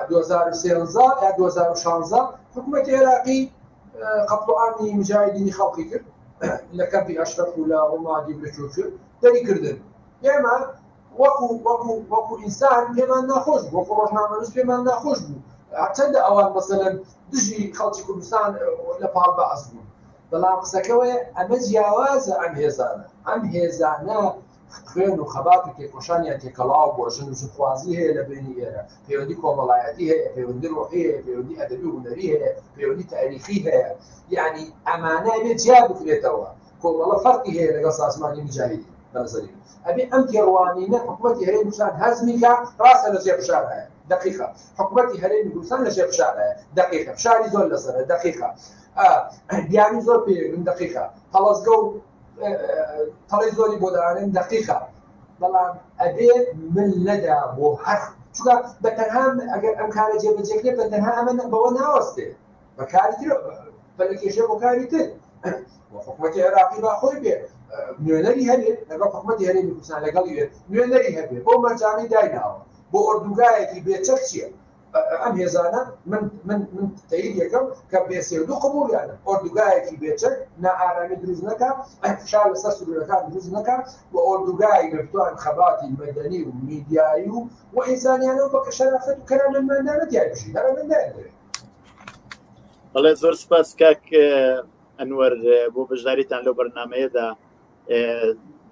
2013 یا 2016 حکوومەتی عێراقی قەتڵ عامی مجاهدینی خەڵقی کرد لە کەمپی ئەشرەف و لە ڕومادی و لە چۆچۆ دەری کردن ئێمە وەکو وەکو وەکو ئینسان پێمان ناخۆش بوو وەکو ڕۆژنامەنووس پێمان ناخۆش بوو هەرچەندە ئەوان مەسەلەن دژی خەڵکی کوردستان لە پاڵ بەعس بوون بەڵام قسەکەوەیە ئەمە جیاوازە ئەم هێزانە ئەم هێزانە خوێن و خەبات و تێکۆشانیان تێکەڵاو بووە، ژن و ژنخوازی هەیە لە بەینی ئێرە، پەیوەندی کۆمەڵایەتی هەیە، پەیوەندی ڕۆحی هەیە، پەیوەندی ئەدەبی و هونەری هەیە، پەیوەندی تاریخی هەیە، یەعنی ئەمانە ئەبێ جیا بکرێتەوە، کۆمەڵە فەرقی هەیە لەگەڵ سازمانی موجاهیدین بە نەزەری من ئەبێ ئەم تێڕوانینە حکومەتی هەرێمی کوردستان هەزمی کا، ڕاستە لە ژێر فشار هەیە، دەقیقە، حکومەتی هەرێمی کوردستان لە ژێر فشار هەیە، دەقیقە، فشاری زۆر لەسەرە، دەقیقە، بیانوی زۆر پێ دەقیقە، تەڵەزگە و تەڵەی زۆری بۆ دەئانێن دەقیقە بەڵام ئەبێ مل نەدا بۆ هەر چونکە بە تەنها ئەگەر ئەم کارە جێبەجێ کرێت بە تەنها ئەمە بەوە ناوەستێ بە کاری تر پەلکێشە بۆ کاری تر حکوومەتی عێراقی با خۆی بێ نوێنەری هەبێ لەگەڵ حکوومەتی هەرێمی کوردستان لەگەڵی بێت نوێنەری هەبێ بۆ مەرجانەی دایناوە بۆ ئۆردوگایەکی بێچەک چییە ئەم هێزانە من من من تەیید یەکەم کە بێ سێ و دوو قبوڵیانە ئۆردوگایەکی بێچەک نائارامی دروست نەکا فشار لەسەر سنوورەکان دروست نەکا و ئۆردوگای بتوان خەباتی مەدەنی و میدیایی و و ئینسانیانە و بە شەرافەت و کەرامەتمەندانە تیای بژین هەر ئەمە نایەوێت. بەڵێ زۆر سپاس کاک ئەنوەر بۆ بەشداریتان لەو بەرنمەیەدا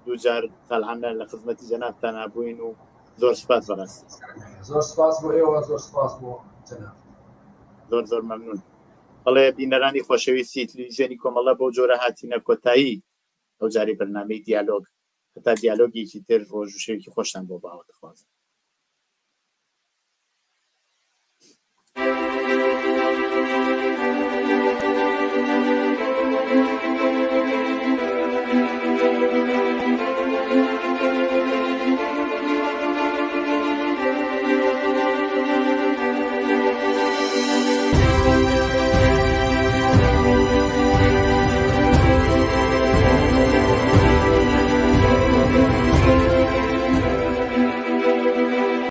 دووجار تاالعانە لە خزمەتی جەنابتان بووین و زۆر سپاس بەڕاستی. زۆر سپاس بۆ ئێوە زۆر سپاس بۆ جەنابت. زۆر زۆر مەمنون. بەڵێ بینەرانی خۆشەویستی تلویزیۆنی کۆمەڵە بەو جۆرە هاتینە کۆتایی ئەو جارەی بەرنامەی دیالۆگ. هەتا دیالۆگێکی تر ڕۆژ و شەوێکی خۆشتان بۆ باوەتەخوازم.